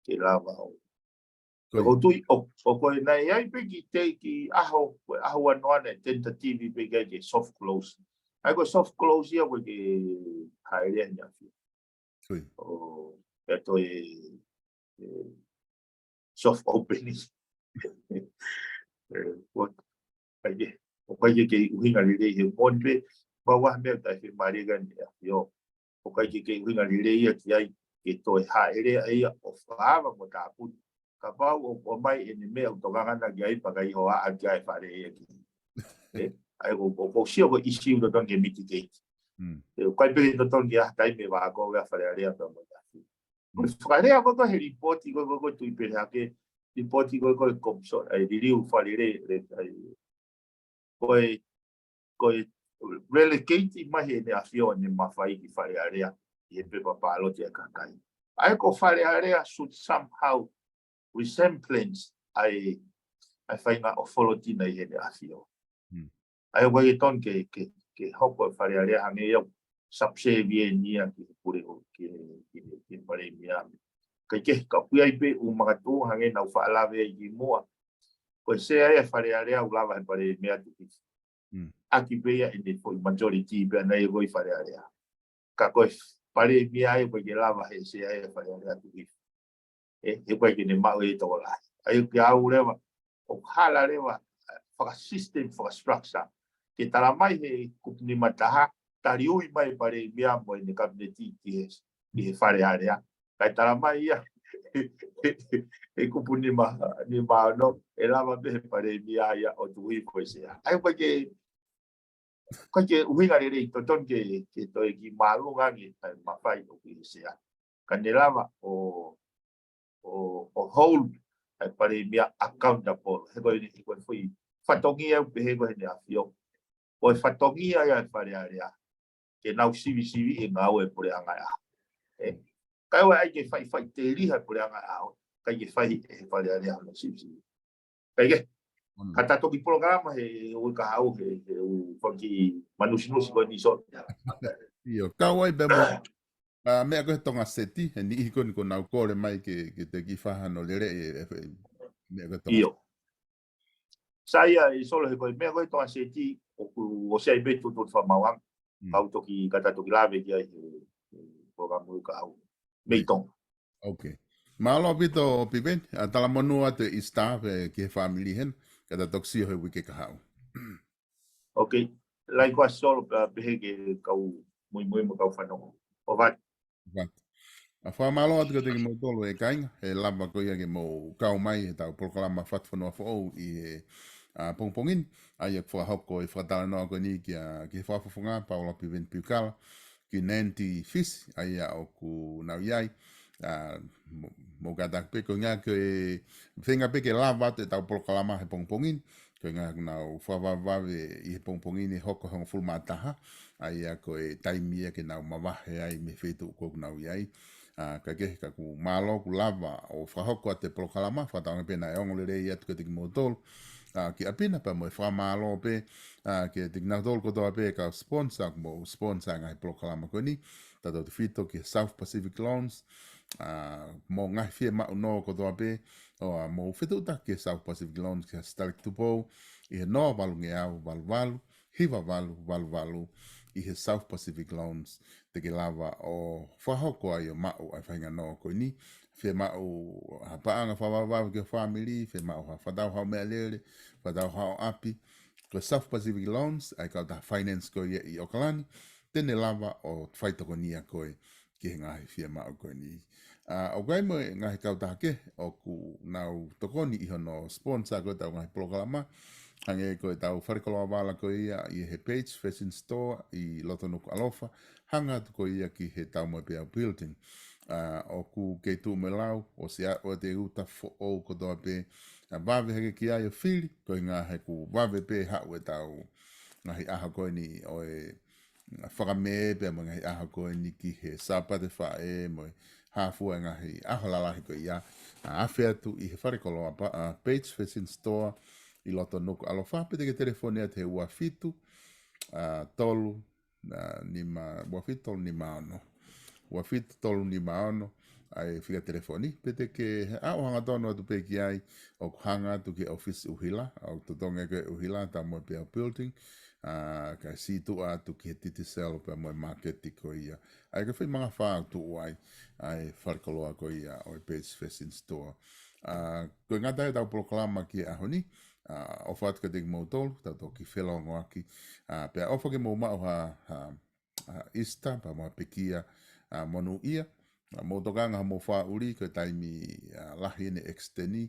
te lava ʻo. Ko ia. Ko tui, ʻo, ʻo ko e naʻe ʻi ai pē kiʻi te kiʻi ʻaho, ko e ʻaho ua noa naʻe tentative pē ki ai ke soft close. ʻA ia ko e soft close ia ko e ke haʻele ai ʻa e ʻAfio. Ko ia. ʻO, pea toe, e, soft opening. E, what? ʻIkai ke, ʻoku ʻikai ke kei ʻuhinga lelei he Mōnite, pea ʻoku ʻi ai e meʻa ʻoku taʻefiemālie ki ai ʻa e ʻAfio. ʻOku ʻikai ke kei ʻuhinga lelei ia ki ai, ke toe haʻele ʻa ia ʻo fakaava mo tāpuni. Kapau ʻoku ʻomai ʻene meʻa ʻoku tokanga ki ai pea ʻikai hohaʻa ki ai e fale ia ki. E, ʻa ia ko, ko, ko e sio ko e ʻisiū totonu ke mitigate. Mm. E, ʻoku ʻikai pē ke totonu ke ʻi ai ha taimi ʻe vā ko e ʻa e Fale Alea pea mo e ʻAfio. Ko e fakalea ko ē ko e he lipooti ko ē ko e, ko e Tuʻipelehake, lipooti ko ē ko e Komiso-, e liliu Fale Alea, e, e, ko e, ko e relegate mai ʻe he ʻAfio ʻene mafai ki Fale Alea ʻi he pepa pāloti ʻa e kakai. ʻA ia ko Fale Alea should somehow resemblance ʻa e, ʻa e faʻahinga ʻo folotina ʻi he ʻAfio. Mm. ʻA ia ʻoku ʻikai ke totonu ke, ke, ke hoko e Fale Alea hangē ia ʻoku subservient ia ki he pule ʻo, ki he, ki he, ki he Palēmia. Kae kehe, ka ʻoku ʻi ai pē ʻū makatuʻunga hangē naʻa ku faʻa lave ai kimuʻa. Ko e sea ia e Fale Alea ʻoku lava he Palēmia Tuʻi. Mm. ʻAki pē ia ʻene foʻi majority pē ʻana ia ko e Fale Alea. Ka ko e Palēmia ia ʻoku ʻikai ke lava he sea ia e Fale Alea Tuʻi. E, he ʻoku ʻikai ke ne maʻu e tokolahi. ʻA ia kiate au leva, ʻoku hala leva, e, faka-system, faka-structure. Ke tala mai he kupu nima taha, tali ui mai e Palēmia mo ʻene Kapineti ki he, ki he Fale Alea. Kae tala mai ia, he kupu nima, nima ono, ʻe lava pē he Palēmia ia ʻo tuʻu hifo e sea. ʻA ia ʻoku ʻikai ke, ʻikai ke ʻuhinga lelei, totonu ke, ke toe kiʻi māʻolunga ange ʻa e mafai ʻoku ʻi he sea. Ka ne lava ʻo, ʻo, ʻo hold ʻa e Palēmia accountable. He ko e, he ko e foʻi fatongia ʻoku pehē ko ē he ʻAfio. Ko e fatongia ia e Fale Alea ke nau sivisiviʻi e ngāue e Puleʻanga ʻo e ʻAho. E, kae ʻoua ʻai ke fai, fai tēliha e Puleʻanga ʻo e ʻAho, ʻikai ke fai ʻe he Fale Alea hono sivisiviʻi. ʻIkai ke? Mm. Ka ta toki polokalama he uike kahaʻu he, he ʻū fanga kiʻi manusinusi ko eni sō. ʻIo, kau ai pē mo, ʻa, meʻa ko ē he Tonga Seti, he niʻihi ko eni kuo nau kole mai ke, ke te kiʻi fakahā hono lele e, e, e, meʻa ko ē he Tonga. ʻIo. Sai ia ʻe Solo he ko e meʻa ko ē he Tonga Seti, ʻoku, ʻosi ʻi ai pē e tuʻutuʻuni fakamaauʻanga. Mm. Kau toki, ka ta toki lave ki ai he, he polokalama uike kahaʻu. Mei Tonga. Ok. Mālō ʻaupito Piveni, ʻa, talamonū atu e Easter pē ki he fāmili hena, ka ta toki sio he uike kahaʻu. Ok. Likewise Solo pea pehē ki he kau muimui mo e kau fanongo. ʻOfa atu. ʻOfa atu. ʻA, fakamālō atu kiate kimoutolu e kāinga, he lava ko ia ke mou kau mai he ʻetau polokalama Fatufonua Foʻou ʻi he, ʻa, pongipongi ni, ʻa ia ʻoku fakahoko e fakatalanoa ko eni kia, ki he Fakafofonga, Paula Piveni Piukala, ki Nanti Fisi, ʻa ia ʻoku nau ʻi ai, ʻa, mo, mo ka taki pē ko e ʻuhinga ke, feinga pē ke lava atu ʻetau polokalama he pongipongi ni, ko e ʻuhinga ʻoku nau fakavavevave ʻi he pongipongi ni hoko hongofulu mā taha, ʻa ia ko e taimi ia ke nau mavahe ai mei he feituʻu ko ē ʻoku nau ʻi ai. ʻA, kae kehe ka ʻoku mālō kuo lava ʻo fakahoko atu e polokalama, fakatauange pē naʻe ongo lelei atu kiate kimoutolu, ʻa, ki ʻapi na pea mo e fakamālō pē, ʻa, kiate kinautolu kotoa pē kau sponsor, mou sponsor e ngaahi polokalama ko eni, tautautefito ki he South Pacific Loans, ʻa, mo e ngaahi fiemaʻu nō kotoa pē, ʻo, ʻa, mou fetuʻutaki ki he South Pacific Loans ki he hashtag Tupou, ʻi he noa valungeau valu valu, hiva valu valu valu, ʻi he South Pacific Loans, te ke lava ʻo fakahoko ai ʻo maʻu ʻa e faʻahinga nō ko eni, fiemaʻu ha paʻanga fakavavevave ki ho fāmili, fiemaʻu ha fakatau haʻo meʻalele, fakatau haʻo ʻapi, ko e South Pacific Loans, ʻa e kautaha finance ko ia ʻi ʻOkalani, te ne lava ʻo fai tokonia koe ki he ngaahi fiemaʻu ko eni. ʻA, ʻoku ʻi ai mo e ngaahi kautaha kehe ʻoku nau tokoni ʻi hono sponsor ko ē ʻetau ngaahi polokalama, hangē ko ʻetau falekoloa vala ko ia ʻi he Page Fashion Store ʻi loto Nukuʻalofa, hanga atu ko ia ki he Taumoepeau Building. ʻA, ʻoku kei tuʻu mo e lau, ʻosi ʻa, ʻoatu e uta foʻou kotoa pē, ʻa, vave hake ki ai ʻo fili, ko e ʻuhinga he kuo vave pē haʻu ʻetau ngaahi ʻaho ko eni ʻo e fakamē pea mo e ngaahi ʻaho ko eni ki he Sāpate Faʻē mo e hā fua e ngaahi ʻaho lalahi ko ia. ʻA, afe atu ʻi he fale koloa pa, ʻa, Page Fashion Store ʻi loto Nukuʻalofa, pe te ke telefoni atu he ua fitu, ʻa, tolu, ʻa, nima, ua fitu tolu nima ono. Ua fitu tolu nima ono, ʻa e fika telefoni, pe te ke, ʻa, ʻo hangatonu atu pē ki ai, ʻoku hanga atu ki he ʻōfisi ʻuhila, ʻoku totongi ko e ʻuhila, tā mo e pea building, ʻa, kae sītuʻa atu ki he Digicel pea mo e māketi ko ia. ʻA ia ko e foʻi manga fā ʻoku tuʻu ai, ʻa e fale koloa ko ia ʻo e Page Fashion Store. ʻA, ko e ngata ʻetau polokalama ki he ʻaho ni, ʻa, ʻofa atu kiate kimoutolu, tau toki felongoaki, ʻa, pea ʻofa ke mou maʻu ha, ha, ʻa, Easter, pea mo e pekia, ʻa, monūʻia, ʻa, mou tokanga ha mou fāʻuli, ko e taimi, ʻa, lahi eni ʻekisiteni,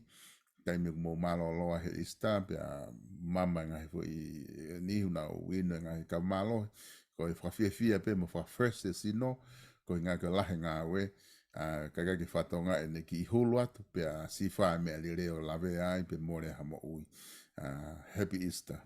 taimi ʻoku mou mālōlō ai he Easter, pea mama e ngaahi foʻi niʻihi ʻoku nau inu e ngaahi kava mālohi, ko e fakafiefia pē mo fakafresh e sino, ko e ngaahi ko e lahi e ngāue, ʻa, kae ʻikai ke fatongia ʻene kiʻi hulu atu, pea sīfā e meʻa lelei ʻo lavea ai, pe mole ha moʻui. ʻA, Happy Easter.